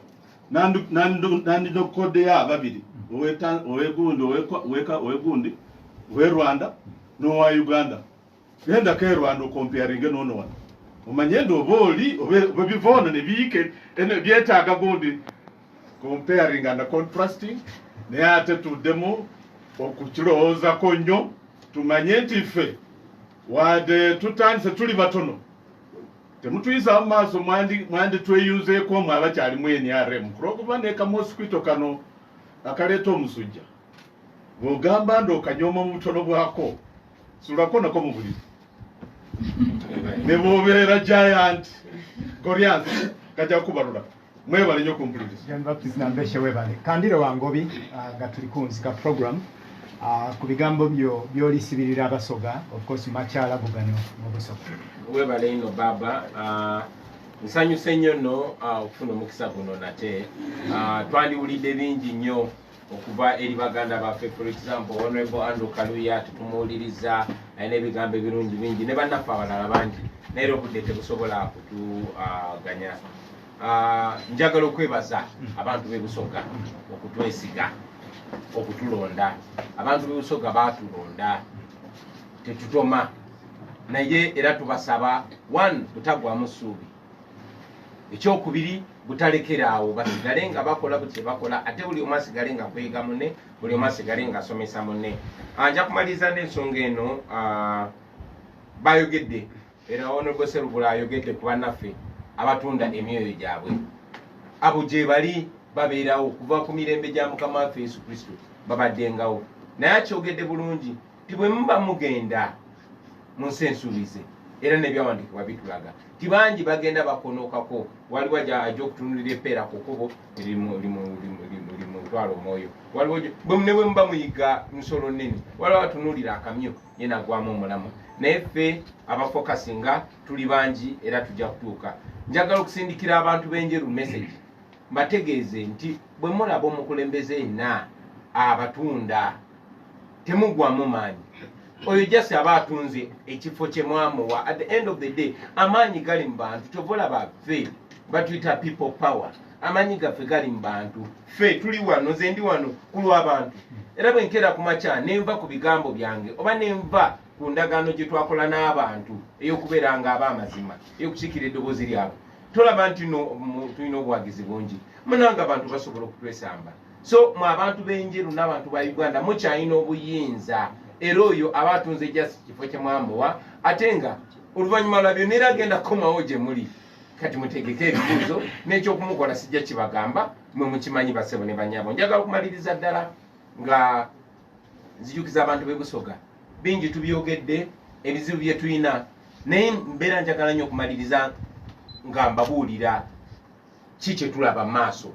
nandinokoddeyo ababiri, owegundi owegundi owe Rwanda n'owa Uganda. Gendako e Rwanda okomparinge n'ono wano, omanye ndi oba oli oba biva ono ne biyiike byetaaga gundi comparing and contrasting. Naye ate tuddemu okukirowoozako nnyo, tumanye nti ffe wadde tutandise tuli batono, temutuyisa mu maaso, mwanditweyunzeeko mwe abakyalimu NRM, kulwokuba ne kamosquito kano akaleeta omusujja, bw'ogamba ndi okanyooma mu butono bwako, sulako nako mu buliri, ne bw'obeera giant Goliath kajja kubalula. Mwebale nnyo kumpuliriza. John Baptist Nambeshe, webale. Kandire wa Ngobi, nga tuli kunzika program, ku bigambo byo byolisibirira Abasoga, of course makyala gugano mu Busoga. Webale ino baba. Nsanyuse nnyo nno okufuna omukisa guno nate. Twandiwulidde bingi nnyo okuva eri baganda baffe. For example, Honorable Andrew Kaluya tetumuwuliriza, alina ebigambo ebirungi bingi, ne bannaffe abalala bangi, naye era obudde tebusobola kutuganya. Njagala okwebaza abantu b'e Busoga okutwesiga, okutulonda. Abantu b'e Busoga baatulonda, tetutoma, naye era tubasaba, one, butagwamu ssuubi, ekyokubiri, butalekeraawo, basigale nga bakola buli kyebakola, ate buli omu asigale nga kwega munne, buli omu asigale nga asomesa munne. Nja kumaliriza n'ensonga eno. Bayogedde era Honorable Serubula ayogedde ku bannaffe abatunda emyoyo gyabwe. Abo gye bali, babeerawo kuva ku mirembe gya Mukama waffe Yesu Kristo, babaddengawo. Naye akyogedde bulungi ti bwe muba mugenda mu nsi ensuubize, era n'ebyawandiikibwa bitulaga ti bangi bagenda bakonokako. Waliwo ajja okutunulira epeera ku kkubo limutwala omwoyo. Waliwo ne bwe muba muyiga nsolo nnene, waliwo atunuulira akamyu ye nagwamu omulamu. Naye ffe abafokasinga tuli bangi era tujja kutuuka. Njagala okusindikira abantu b'Enjeru message, mbategeeze nti bwe mulaba omukulembeze yenna abatunda, temugwamu maanyi. Oyo just aba atunze ekifo kye mwamuwa. At the end of the day, amaanyi gali mu bantu. Kyova olaba ffe batuyita People Power, amaanyi gaffe gali mu bantu. Ffe tuli wano, nze ndi wano ku lw'abantu, era bwe nkeera ku makya nenva ku bigambo byange oba nenva ku ndagaano gye twakola n'abantu ey'okubeera nga ab'amazima, ey'okukiikira eddoboozi lyabwe, tolaba nti no tulina obuwagizi bungi? Munange, abantu basobola okutwesamba. So mwe abantu b'Enjeru n'abantu ba Uganda mukyalina obuyinza, era oyo aba atunze just kifo kye mwamuwa, ate nga oluvannyuma lwa byonna era agenda kukomawo gye muli. Kati mutegeke ebibuuzo n'ekyokumukola sijja kibagamba, mwe mukimanyi. Basebo ne banyabo, njagala okumaliriza ddala nga nzijukiza abantu b'e Busoga. Bingi tubyogedde, ebizibu bye tulina, naye mbeera njagala nnyo okumaliriza nga mbabuulira ki kye tulaba mu maaso.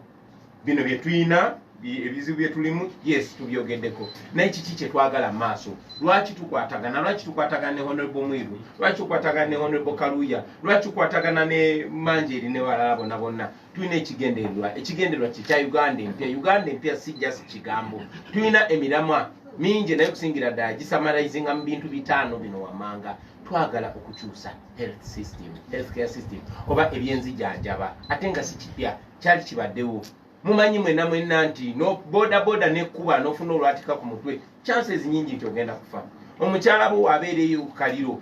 Bino bye tulina, ebizibu bye tulimu, yes, tubyogeddeko, naye kiki kye twagala mu maaso? Lwaki tukwatagana? Lwaki tukwatagana ne Honorable Mwiru? Lwaki tukwatagana ne Honorable Kaluya? Lwaki tukwatagana ne Manjeri ne balala bonna bonna? Tulina ekigendererwa. Ekigendererwa kye kya Uganda empya. Uganda empya si just kigambo. Tulina emiramwa mingi, naye kusingira ddala gisamarizinga mu bintu bitaano bino wammanga. Twagala okukyusa health system, health care system, oba ebyenzijanjaba, ate nga si kipya, kyali kibaddewo. Mumanyi mwenna mwenna nti no boda boda nekkuba n'ofuna olwatika ku mutwe, chances nyingi nti ogenda kufa. Omukyala bwo wabeera eyo kaliro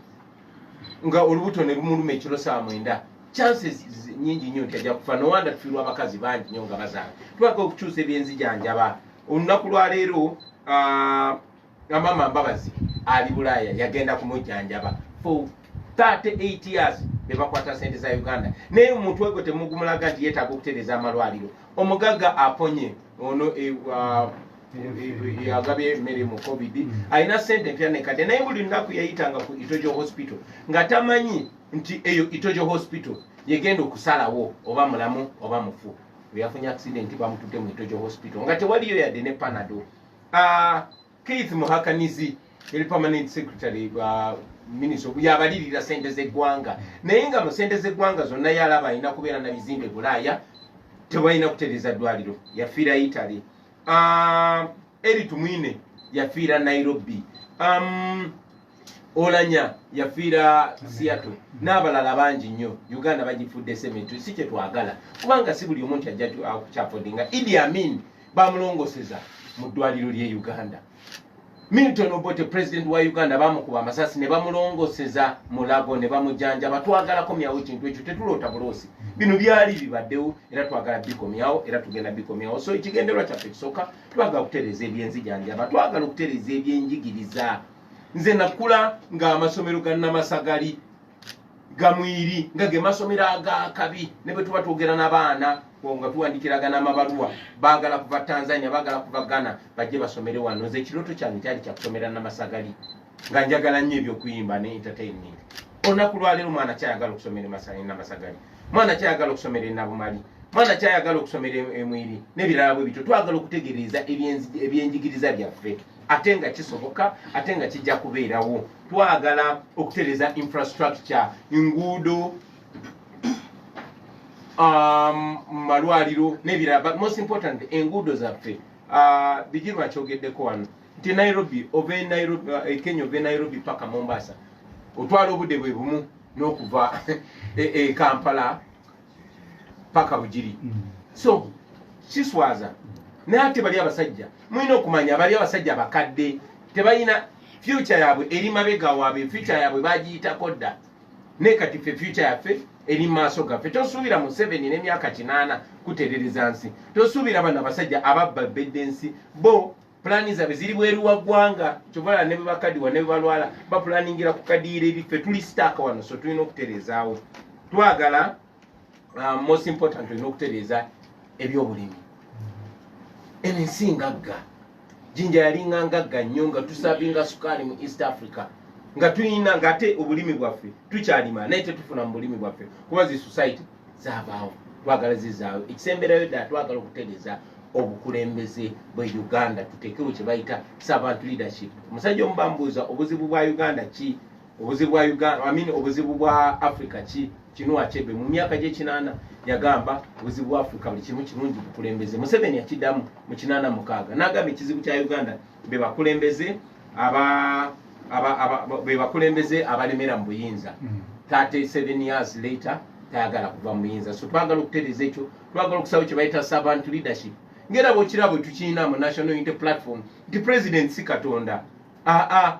nga olubuto ne lumuluma ekiro saa 9, chances nyingi nnyo nti ajja kufa. Nowanda tufiirwa abakazi bangi nnyo nga bazaala. Twagala okukyusa ebyenzijanjaba. Olunaku lwaleero, Amama Mbabazi ali Bulaaya, yagenda kumujjanjaba for 38 years, bebakwata sente za Uganda, naye omutwe gwe temugumulaga nti yeetaaga okutereeza amalwaliro. Omugagga aponye ono agabye emmere mu COVID, alina sente empya nekadde, naye buli lunaku yayitanga ku Itojo Hospital nga tamanyi nti eyo Itojo Hospital yegenda okusalawo oba mulamu oba mufu. Yafunye accident, bamututte mu Itojo Hospital nga tewaliyo yadde ne Panado. Keith Muhakanizi yali permanent secretary wa minister, yabalirira sente z'eggwanga, naye nga mu sente z'eggwanga zonna yalaba alina kubeera na bizimbe Bulaaya. Tebalina kutereeza ddwaliro, yafiira Italy. Eri Tumwine yafiira Nairobi. Olanya yafiira Seattle, n'abalala bangi nnyo. Uganda bagifudde cemetery, si kyetwagala, kubanga si buli omuntu ajja kukyaffordinga. Idi Amin bamulongoseza mu ddwaliro ly'e Uganda. Milton Obote, president wa Uganda, bamukuba amasasi ne bamulongoseza Mulago ne bamujanjaba. Twagala komyawo ekintu ekyo, tetuloota buloosi. Bino byali bibaddewo era twagala bikomyawo, era tugenda bikomyawo. So ekigendererwa kyaffe ekisooka, twagala okutereeza ebyenzijanjaba, twagala okutereeza ebyenjigiriza. Nze nakula ng'amasomero ga Namasagali, Gamwiri, nga ge masomero agakabi. Ne bwe tuba twogera n'abaana nga tuwandikiragana amabaluwa, baagala kuva Tanzania, baagala kuva Ghana, bajje basomere wano. Nze ekirooto kyange kyali kyakusomera Namasagali, nga njagala nnyo ebyokuyimba ne entertainment. Olunaku lwaleero mwana kyayagala okusomera Namasagali, mwana kyayagala okusomera e Nabumali, mwana kyayagala okusomera Emwiri n'ebirala bwe bityo. Twagala okutegeereza ebyenjigiriza byaffe, ate nga kisoboka, ate nga kijja kubeerawo. Twagala okutereeza infrastructure, enguudo, malwaliro n'ebirala, but most important enguudo zaffe. Bigirwa kyogeddeko wano nti Nairobi ova e Nairobi, Kenya ova e Nairobi paka Mombasa otwala obudde bwe bumu n'okuva e Kampala paka Bugiri. So kiswaza, naye ate bali abasajja mulina okumanya bali abasajja bakadde, tebalina future yaabwe eri mabega waabwe, future yaabwe bagiyitako dda. Naye kati ffe future yaffe eri mu maaso gaffe. Tosuubira Museveni n'emyaka 80 kuterereza nsi. Tosuubira bano abasajja ababba bbedde ensi. Bo pulaani zaabwe ziri bweru wa ggwanga. Kyovala ne bwe bakadiwa ne bwe balwala bapulaningira ku kadiira eri. Ffe tuli stuck wano, so tulina okutereezaawo. Twagala, most important, tulina okutereeza ebyobulimi. Eno ensi ngagga. Jinja yalinga ngagga nnyo, nga tuservinga sukaali mu East Africa, nga tulina, ngaate obulimi bwaffe tukyalima, naye tetufuna mu bulimi bwaffe kuba zi society zaabaawo. Twagala zizaawo. Ekisemberayo ddala, twagala okutereeza obukulembeze bwe Uganda, tuteekewo kye bayita servant leadership. Omusajja omu bambuuza obuzibu bwa Uganda ki, obuzibu bwa Uganda, I mean, obuzibu bwa Africa ki? Chinua Achebe mu myaka gy'ekinaana yagamba obuzibu bwa Africa buli kimu kirungi, bukulembeze. Museveni yakiddamu mu 86 n'agamba ekizibu kya Uganda be bakulembeze aba, be bakulembeze abalemera mu buyinza. 37 years later tayagala kuva mu buyinza. So twagala okutereeza ekyo, twagala okusawo kye bayita servant leadership, ngera bwokiraba bwe tukirina mu National Unity Platform nti president si Katonda, aa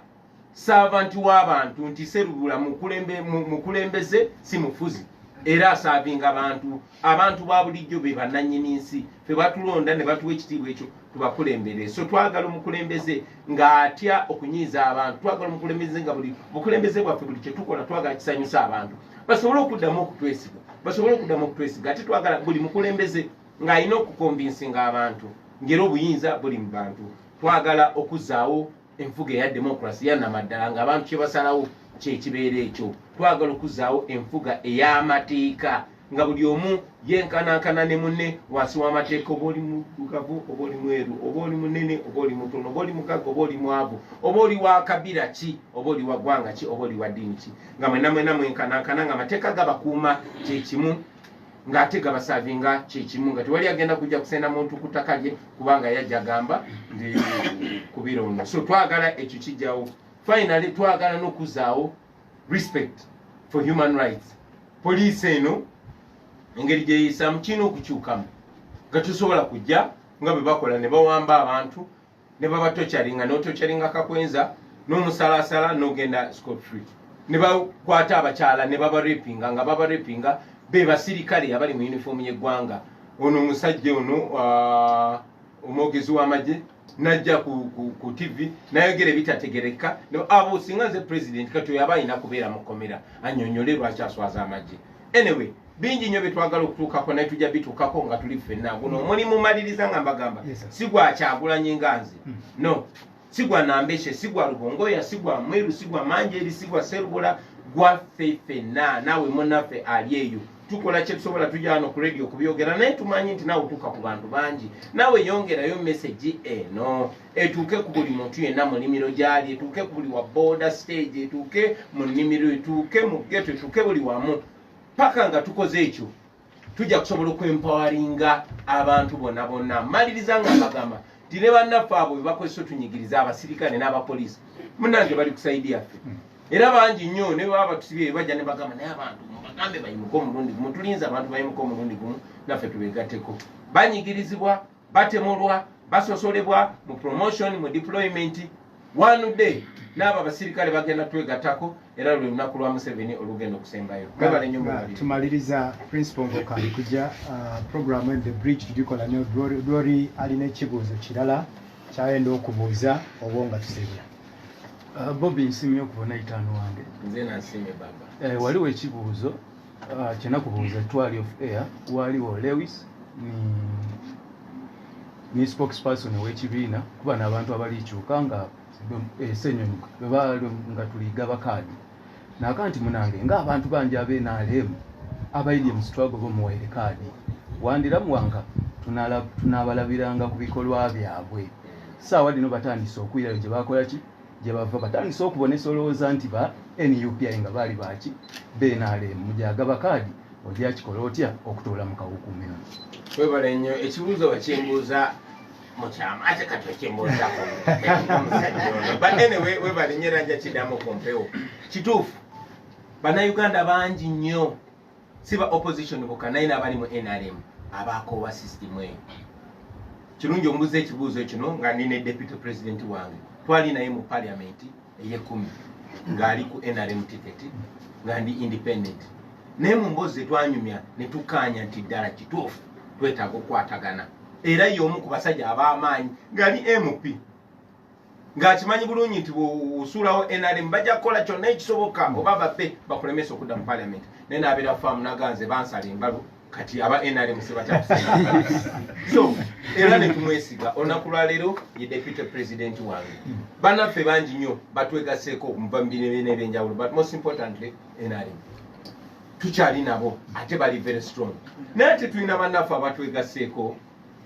servant w'abantu, nti Serubula mukulembeze si mufuzi, era aservinga abantu. Abantu ba bulijjo be bannannyini nsi, fe batulonda ne batuwa ekitiibwa ekyo tubakulembere. So twagala omukulembeze ng'atya okunyiiza abantu. Twagala omukulembeze nga buli bukulembeze bwaffe, buli kyetukola twagala kisanyusa abantu, basobole okuddamu okutwesiga, basobole okuddamu okutwesiga. Ate twagala buli mukulembeze ng'alina okuconvincinga abantu ng'era obuyinza buli mu bantu. Twagala okuzaawo enfuga eya democracy yanamaddala, ng'abantu kye basalawo kyekibeera ekyo. Twagala okuzaawo enfuga ey'amateeka, nga buli omu yenkanankana ne munne wansi w'amateeka, oba oli muddugavu, oba oli mweru, oba oli munene, oba oli mutono, oba oli mugagga, oba oli mwavu, oba oli wa kabira ki, oba oli wa ggwanga ki, oba oli wa ddiini ki, nga mwena mwena mwenkanankana, nga amateeka gabakuuma kyekimu, ng'ate gabaservinga kyekimu, nga tewali agenda kujja kusenda muntu ku ttaka lye kubanga yajja agamba nti kubira ono. So twagala ekyo kijjawo. Finally, twagala n'okuzaawo respect for human rights. Poliisi eno engeri gyeyisaamu kirina okukyukamu, nga tusobola kujja nga bwe bakola ne bawamba abantu ne babatorturinga, notorturinga Kakwenza n'omusalasala n'ogenda scot free, ne bakwata abakyala ne babarapinga, nga babarapinga be basirikale abali mu uniform y'eggwanga. Ono omusajja ono, omwogezi w'amagye, najja ku TV nayogera ebitategereka. Abo singa nze president kati oyo aba alina kubeera mukomera, annyonnyole lwaki aswaza amagye. Anyway, bingi nnyo byetwagala okutuukako, naye tujja bituukako nga tuli ffenna. Guno omulimu maliriza nga mbagamba, si gwa Kyagulanyi nga nze, no, si gwa Nambeshe, si gwa Rubongoya, si gwa Mweru, si gwa Manjeri, si gwa Serubula, gwaffe ffenna. Naawe munnaffe ali eyo, tukola kyetusobola, tujja wano ku radio okubyogera, naye tumanyi nti naawe otuuka ku bantu bangi. Naawe yongerayo message eno etuuke ku buli muntu yenna mu nnimiro gyali, etuuke ku buli wa boda stage, etuuke mu nnimiro, etuuke mu ghetto, etuuke buli wamu, paka nga tukoze ekyo. Tujja kusobola okwempoweringa abantu bonna bonna. Maliriza nga mbagamba nti ne bannaffe abo be bakozesa otunyigiriza, abasirikale n'abapoliisi, munnange bali ku side yaffe. Era bangi nnyo ne baba batusibye, bajja ne bagamba, naye abantu mubagambe bayimuke omulundi gumu. Tulinze abantu bayimuke omulundi gumu, naffe tubegatteko. Banyigirizibwa, batemulwa, basosolebwa mu promotion, mu deployment. One day n'abo abasirikale bagenda twegattako, era lwe lunaku lwa Museveni olugenda okusembayo. Mwebale nnyo, mwebalire. Tumaliriza, principal ng'okali kujja, program and the bridge tugikola ne Glory alina ekibuuzo kirala kyayenda okubuuza oba nga tusiibula. Bobi, nsimye okubona itaano wange. Nze nansiimye, baba. Waliwo ekibuuzo kyenakubuuza twali off air. Waliwo Lewis ni spokesperson ow'ekibiina, kuba n'abantu abalikyuka nga Senyonyi bwe baali nga tuligaba kaadi, naaka nti munange ng'abantu bangi ab'NRM abaidye mu struggle bamuwaire kaadi, wandiramu wanka tunabalabiranga ku bikolwa byabwe. Saawa dino batandise okwirayo gye bakola ki, gye bava, batandise okubonesa olowooza nti ba NUP nga baali baki BNRM. Mujagaba kaadi ojja kikola otya okutoola mu kawukuumiro? Webale nnyo. Ekibuuzo bakimbuuza mukyama, ate kati okimbuuzako omusajja ono. But anyway, webale nnyo, era nja kiddamu ku mpewo. Kituufu, Bannayuganda bangi nnyo, si ba opposition bokka, naye n'abali mu NRM abakoowa system eyo. Kirungi omubuuza ekibuuzo kino nga ndi ne deputy president wange. Twali naye mu parliament ey'ekumi ng'ali ku NRM ticket, nga ndi independent, naye mu mboozi zetwanyumya ne tukkaanya nti ddala kituufu twetaaga okukwatagana. Era ye omu ku basajja ab'amaanyi ng'ali MP, ng'akimanyi bulungi nti bw'osuulawo NRM bajja kukola kyonna ekisoboka oba babbe bakulemesa okudda mu parliament, naye n'abeera faamu naganze bansala embalu, kati aba NRM sibatyakusinga. So era ne tumwesiga, olunaku lwaleero ye deputy president wange. Bannaffe bangi nnyo batwegaseeko muva mu bibiina ebyenjawulo, but most importantly NRM tukyali nabo, ate bali very strong. Naye ate tulina bannaffe abatwegaseeko,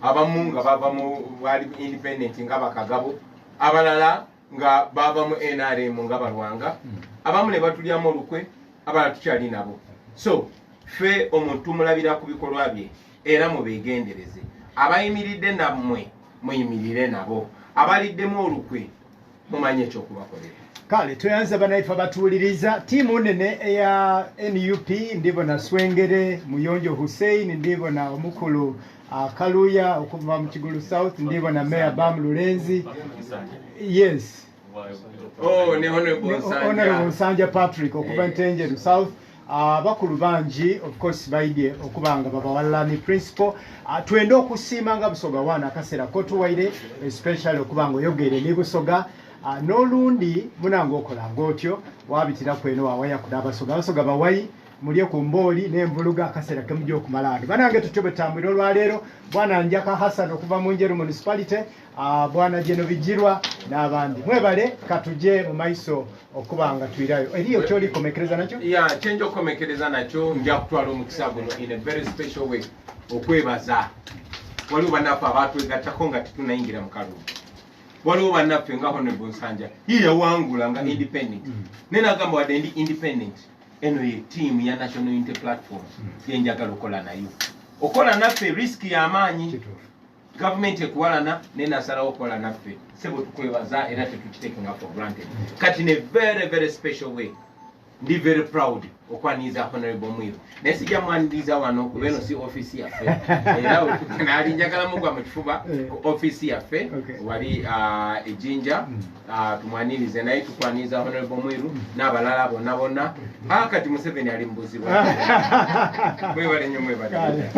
abamu nga bava mu bali independent nga Bakagabo, abalala nga bava mu NRM nga Balwanga, abamu ne batulyamu olukwe, abalala tukyali nabo. So ffe omuntu tumulabira ku bikolwa bye, era mubeegendereze. Abayimiridde nammwe muyimirire nabo, abaliddemu olukwe mumanye ekyokubakolera. Kale tweyanza bannaife abatuwuliriza. Tiimu nene eya NUP, ndibona Swengere Muyonjo Hussein, ndibona omukulu Kaluya okuva mu Kigulu South, ndibona Mayor Bam Lulenzi, yes. Oh, ne Honorable Nsanja. Honorable Nsanja Patrick okuva Ntenjeru South. Abakulu bangi of course baidye okuba nga babawalala ni principal. Twende okusiima nga Busoga wana akaseera kotuwaire, especially okuba nga oyogere ne Busoga. N'olundi munange okola ng'otyo wabitira kweno wawaya kuda Abasoga. Abasoga bawayi mulye ku mbooli n'envuluga akaseera kemujja okumala wano. Banange, tutyo bwe tutambulira olwaleero. Bwana Njaka Hassan okuva mu Njeru Municipality, bwana Jeno Bijirwa n'abandi, mwebale. Katuje mu maiso okuba nga twirayo eriyo kyolikomekereza nakyo. Ya, kyenja okukomekereza nakyo, nja kutwala omukisa guno in a very special way okwebaza. Waliwo bannaffe abatwegattako nga tetunayingira mu kalulu. Waliwo bannaffe nga Honorable Nsanja, ye yawangula nga independent, naye nagamba wadde ndi independent, eno ye tiimu ya National Unity Platform yenjagala okukola nayo. Okola naffe risk y'amaanyi, gavumenti ekuwalana, naye nasalawo okukola naffe. Sebo, tukwebaza era tetukitekenga for granted. Kati ne very very special way, ndi very proud okwaniriza Honorable Mwiru, naye sijja mwaniriza wano kuba eno si office yaffe, era naali njagala mugwa mu kifuba ku office yaffe wali ejinja, tumwanirize. Naye tukwaniriza Honorable Mwiru n'abalala bonna bonna. Kati Museveni ali mu buzibu. Mwebale nnyo, mwebale. Kale.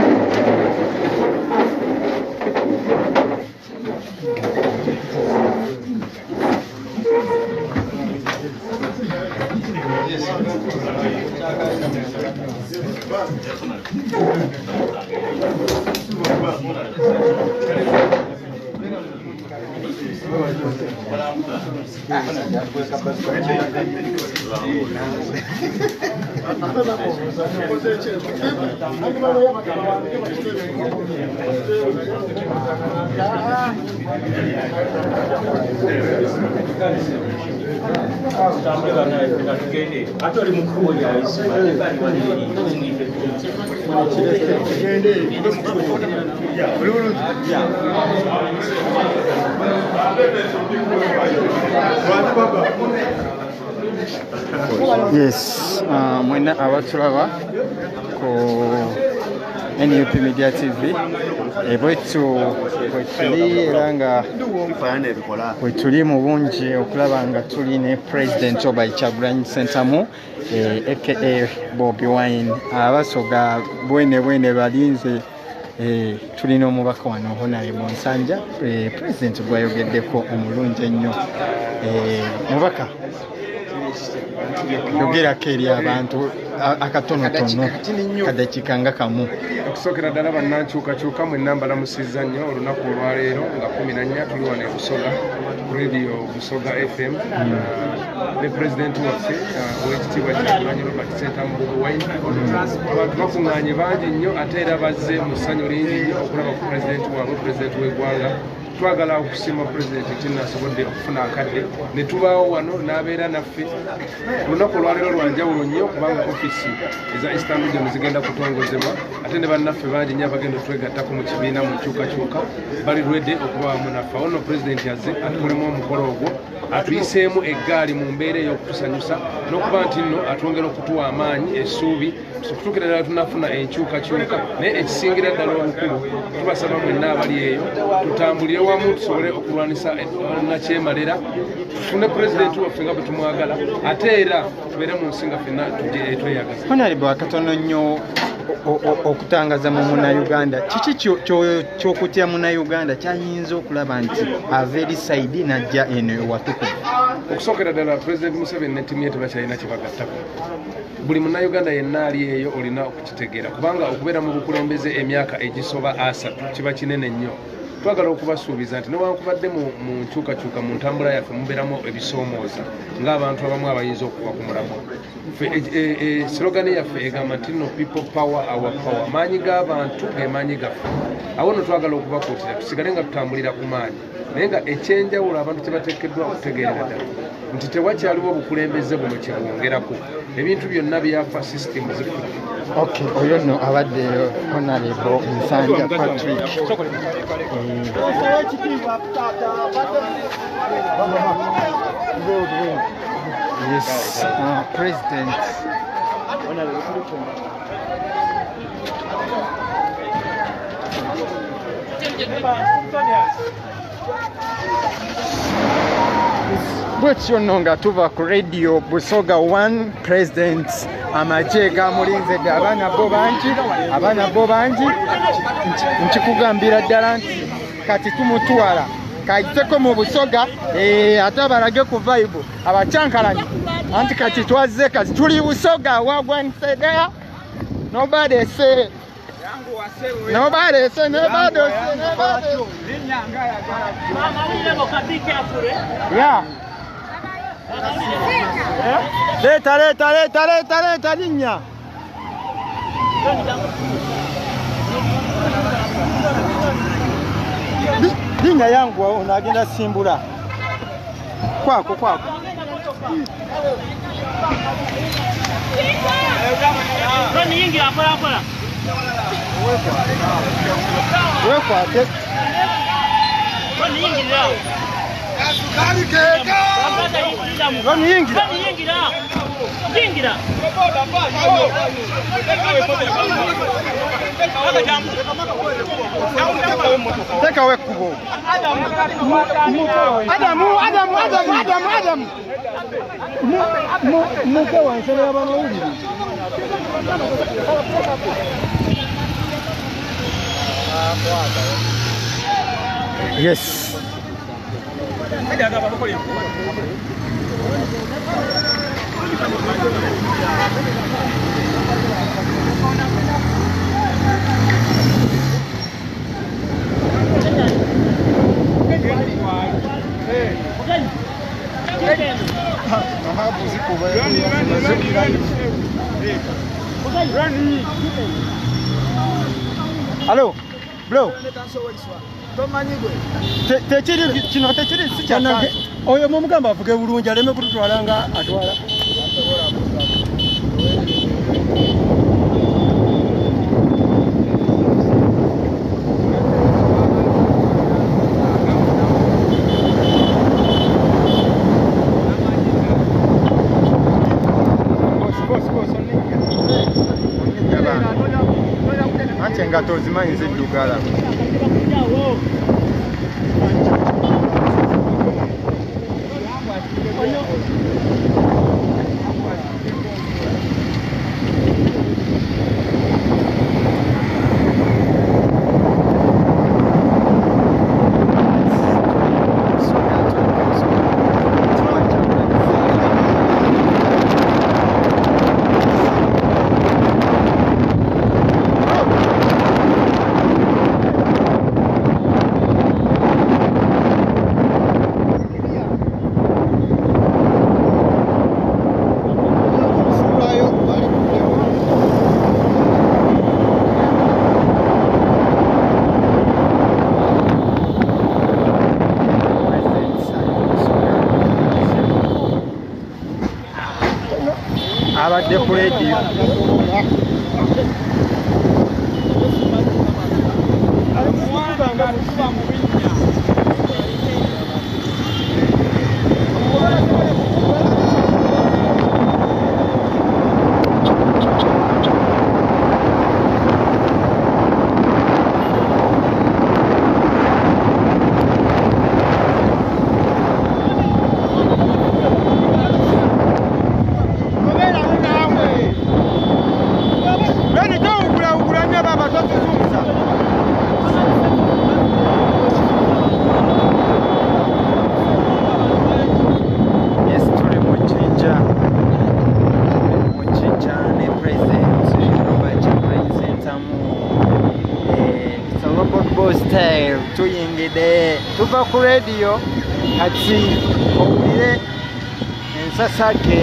Yes, mwena abatulaba ku NUP Media TV ebwetu bwetuli era nga bwetuli mu bungi okulaba nga tuli ne President Robert Kyagulanyi Ssentamu aka Bobi Wine. Abasoga bwene bwene balinze. Tulina omubaka wano Honorable Nsanja, President gwayogeddeko omulungi ennyo. Mubaka, yogerako eri abantu akatonotono kadakiika nga kamu. Okusookera ddala bannankyukakyuka mwenna mbalamusizza nnyo olunaku olwaleero nga 14 tuli wano e Busoga ku Radio Busoga FM ne pulezidenti waffe ow'ekitiibwa Kyagulanyi Robert Ssentamu Bobi Wine. Abantu bakuŋŋaanye bangi nnyo ate era bazze mu ssanyu lingi nnyo okulaba ku pulezidenti waabwe, pulezidenti w'eggwanga. Twagala okusiima pulezidenti nti naasobodde okufuna akadde ne tubaawo wano n'abeera naffe. Olunaku olwaleero lwa njawulo nnyo kubanga ofiisi eza Eastern Region zigenda kutongozebwa ate ne bannaffe bangi nnyo abagenda otwegattako mu kibiina mu nkyukakyuka bali ready okuba wamu naffe. Awo nno pulezidenti azze atukolemu omukolo ogwo, atuyiseemu eggaali mu mbeera ey'okutusanyusa n'okuba nti nno atwongera okutuwa amaanyi, essuubi okutuukira ddala tunafuna enkyukakyuka. Naye ekisingira ddala obukulu, tubasaba mwenna abali eyo tutambulire wamu tusobole okulwanisa nakyemalera, tufune pulezidenti waffe nga bwe tumwagala ate era tubeere mu nsi nga ffenna tweyagaza. Honorable, akatono nnyo okutangaza mu Munnayuganda, kiki ky'okutya Munnayuganda kyayinza okulaba nti ava eri saidi n'ajja eno ewatukuvu? Okusookera ddala Pulezidenti Museveni ne ttiimu ye tebakyalina kye bagattako. Buli Munnayuganda yenna ali eyo olina okukitegeera kubanga okubeera mu bukulembeze emyaka egisoba 3 kiba kinene nnyo. Twagala okubasuubiza nti newankubadde mu nkyukakyuka mu ntambula yaffe mubeeramu ebisoomooza ng'abantu abamu abayinza okuva ku mulamwa. Slogan yaffe egamba nti no people power our power, maanyi g'abantu ge maanyi gaffe. Awo nno twagala okubakuutira tusigale nga tutambulira ku maanyi, naye nga ekyenjawulo abantu kye bateekeddwa okutegeerera ddala nti tewakyaliwo obukulembeze buno kye bwongerako, ebintu byonna byafa, system zifudde. Okay, oyo nno abadde Honorable Nsanja Patrick. Yes, President. Bwetyo nno nga tuva ku Radio Busoga 1, President amagye gamulinze dde, abaana bo bangi, abaana bo bangi. Nkikugambira ddala nti kati tumutwala kayiteko mu Busoga, ate abalage ku vibe abakyankalanyi anti kati twazze, kati tuli Busoga wagwansedea. Nobody say, nobody say, nobody say, nobody. Yeah. Leta, leta, leta, leta, leta, linnya. Linnya yangu unagenda simbula. Kwako, kwako. Wekwate. Tekawo ekkubo. Adamu, Adamu, Adamu, Adamu, Adamu. Muke wansi n'abamawulire. Yes. Hello, bro. Tekiri kino tekiri si kya kanso. Oyo mumugamba avuge bulungi aleme kututwala nga atwala. Anti engatto ozimanyi ziddugala. Abadde ku leediyo. Tuyingidde tuva ku radio kati owulire ensasage.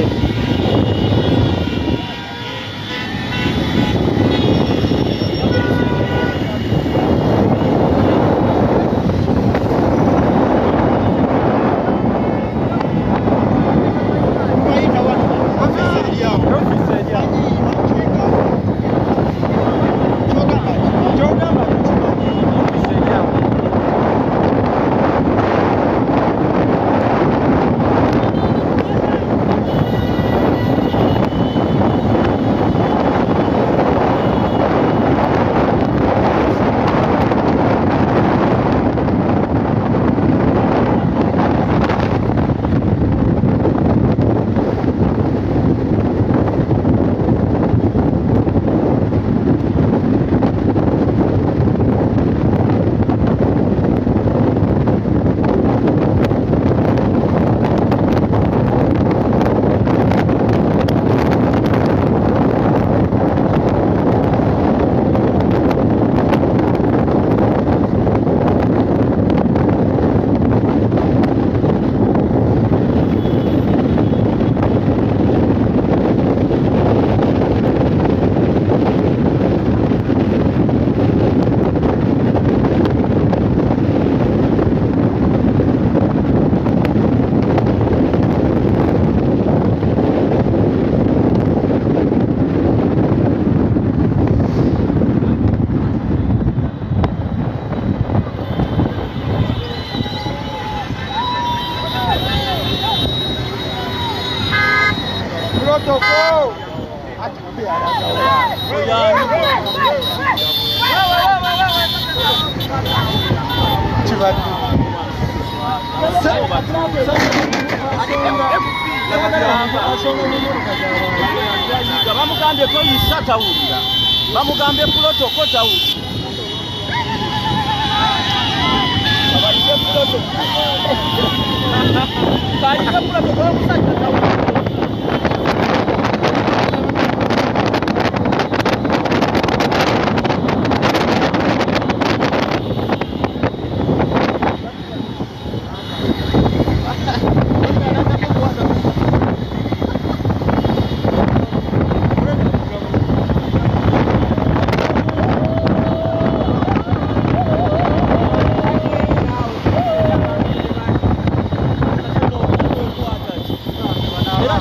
Bamugambye toyisa tawulira, bamugambye pulotoko tawulira. Bayise pulotoko omusajja tawulira.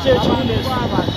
Kyekimu n'essuubi.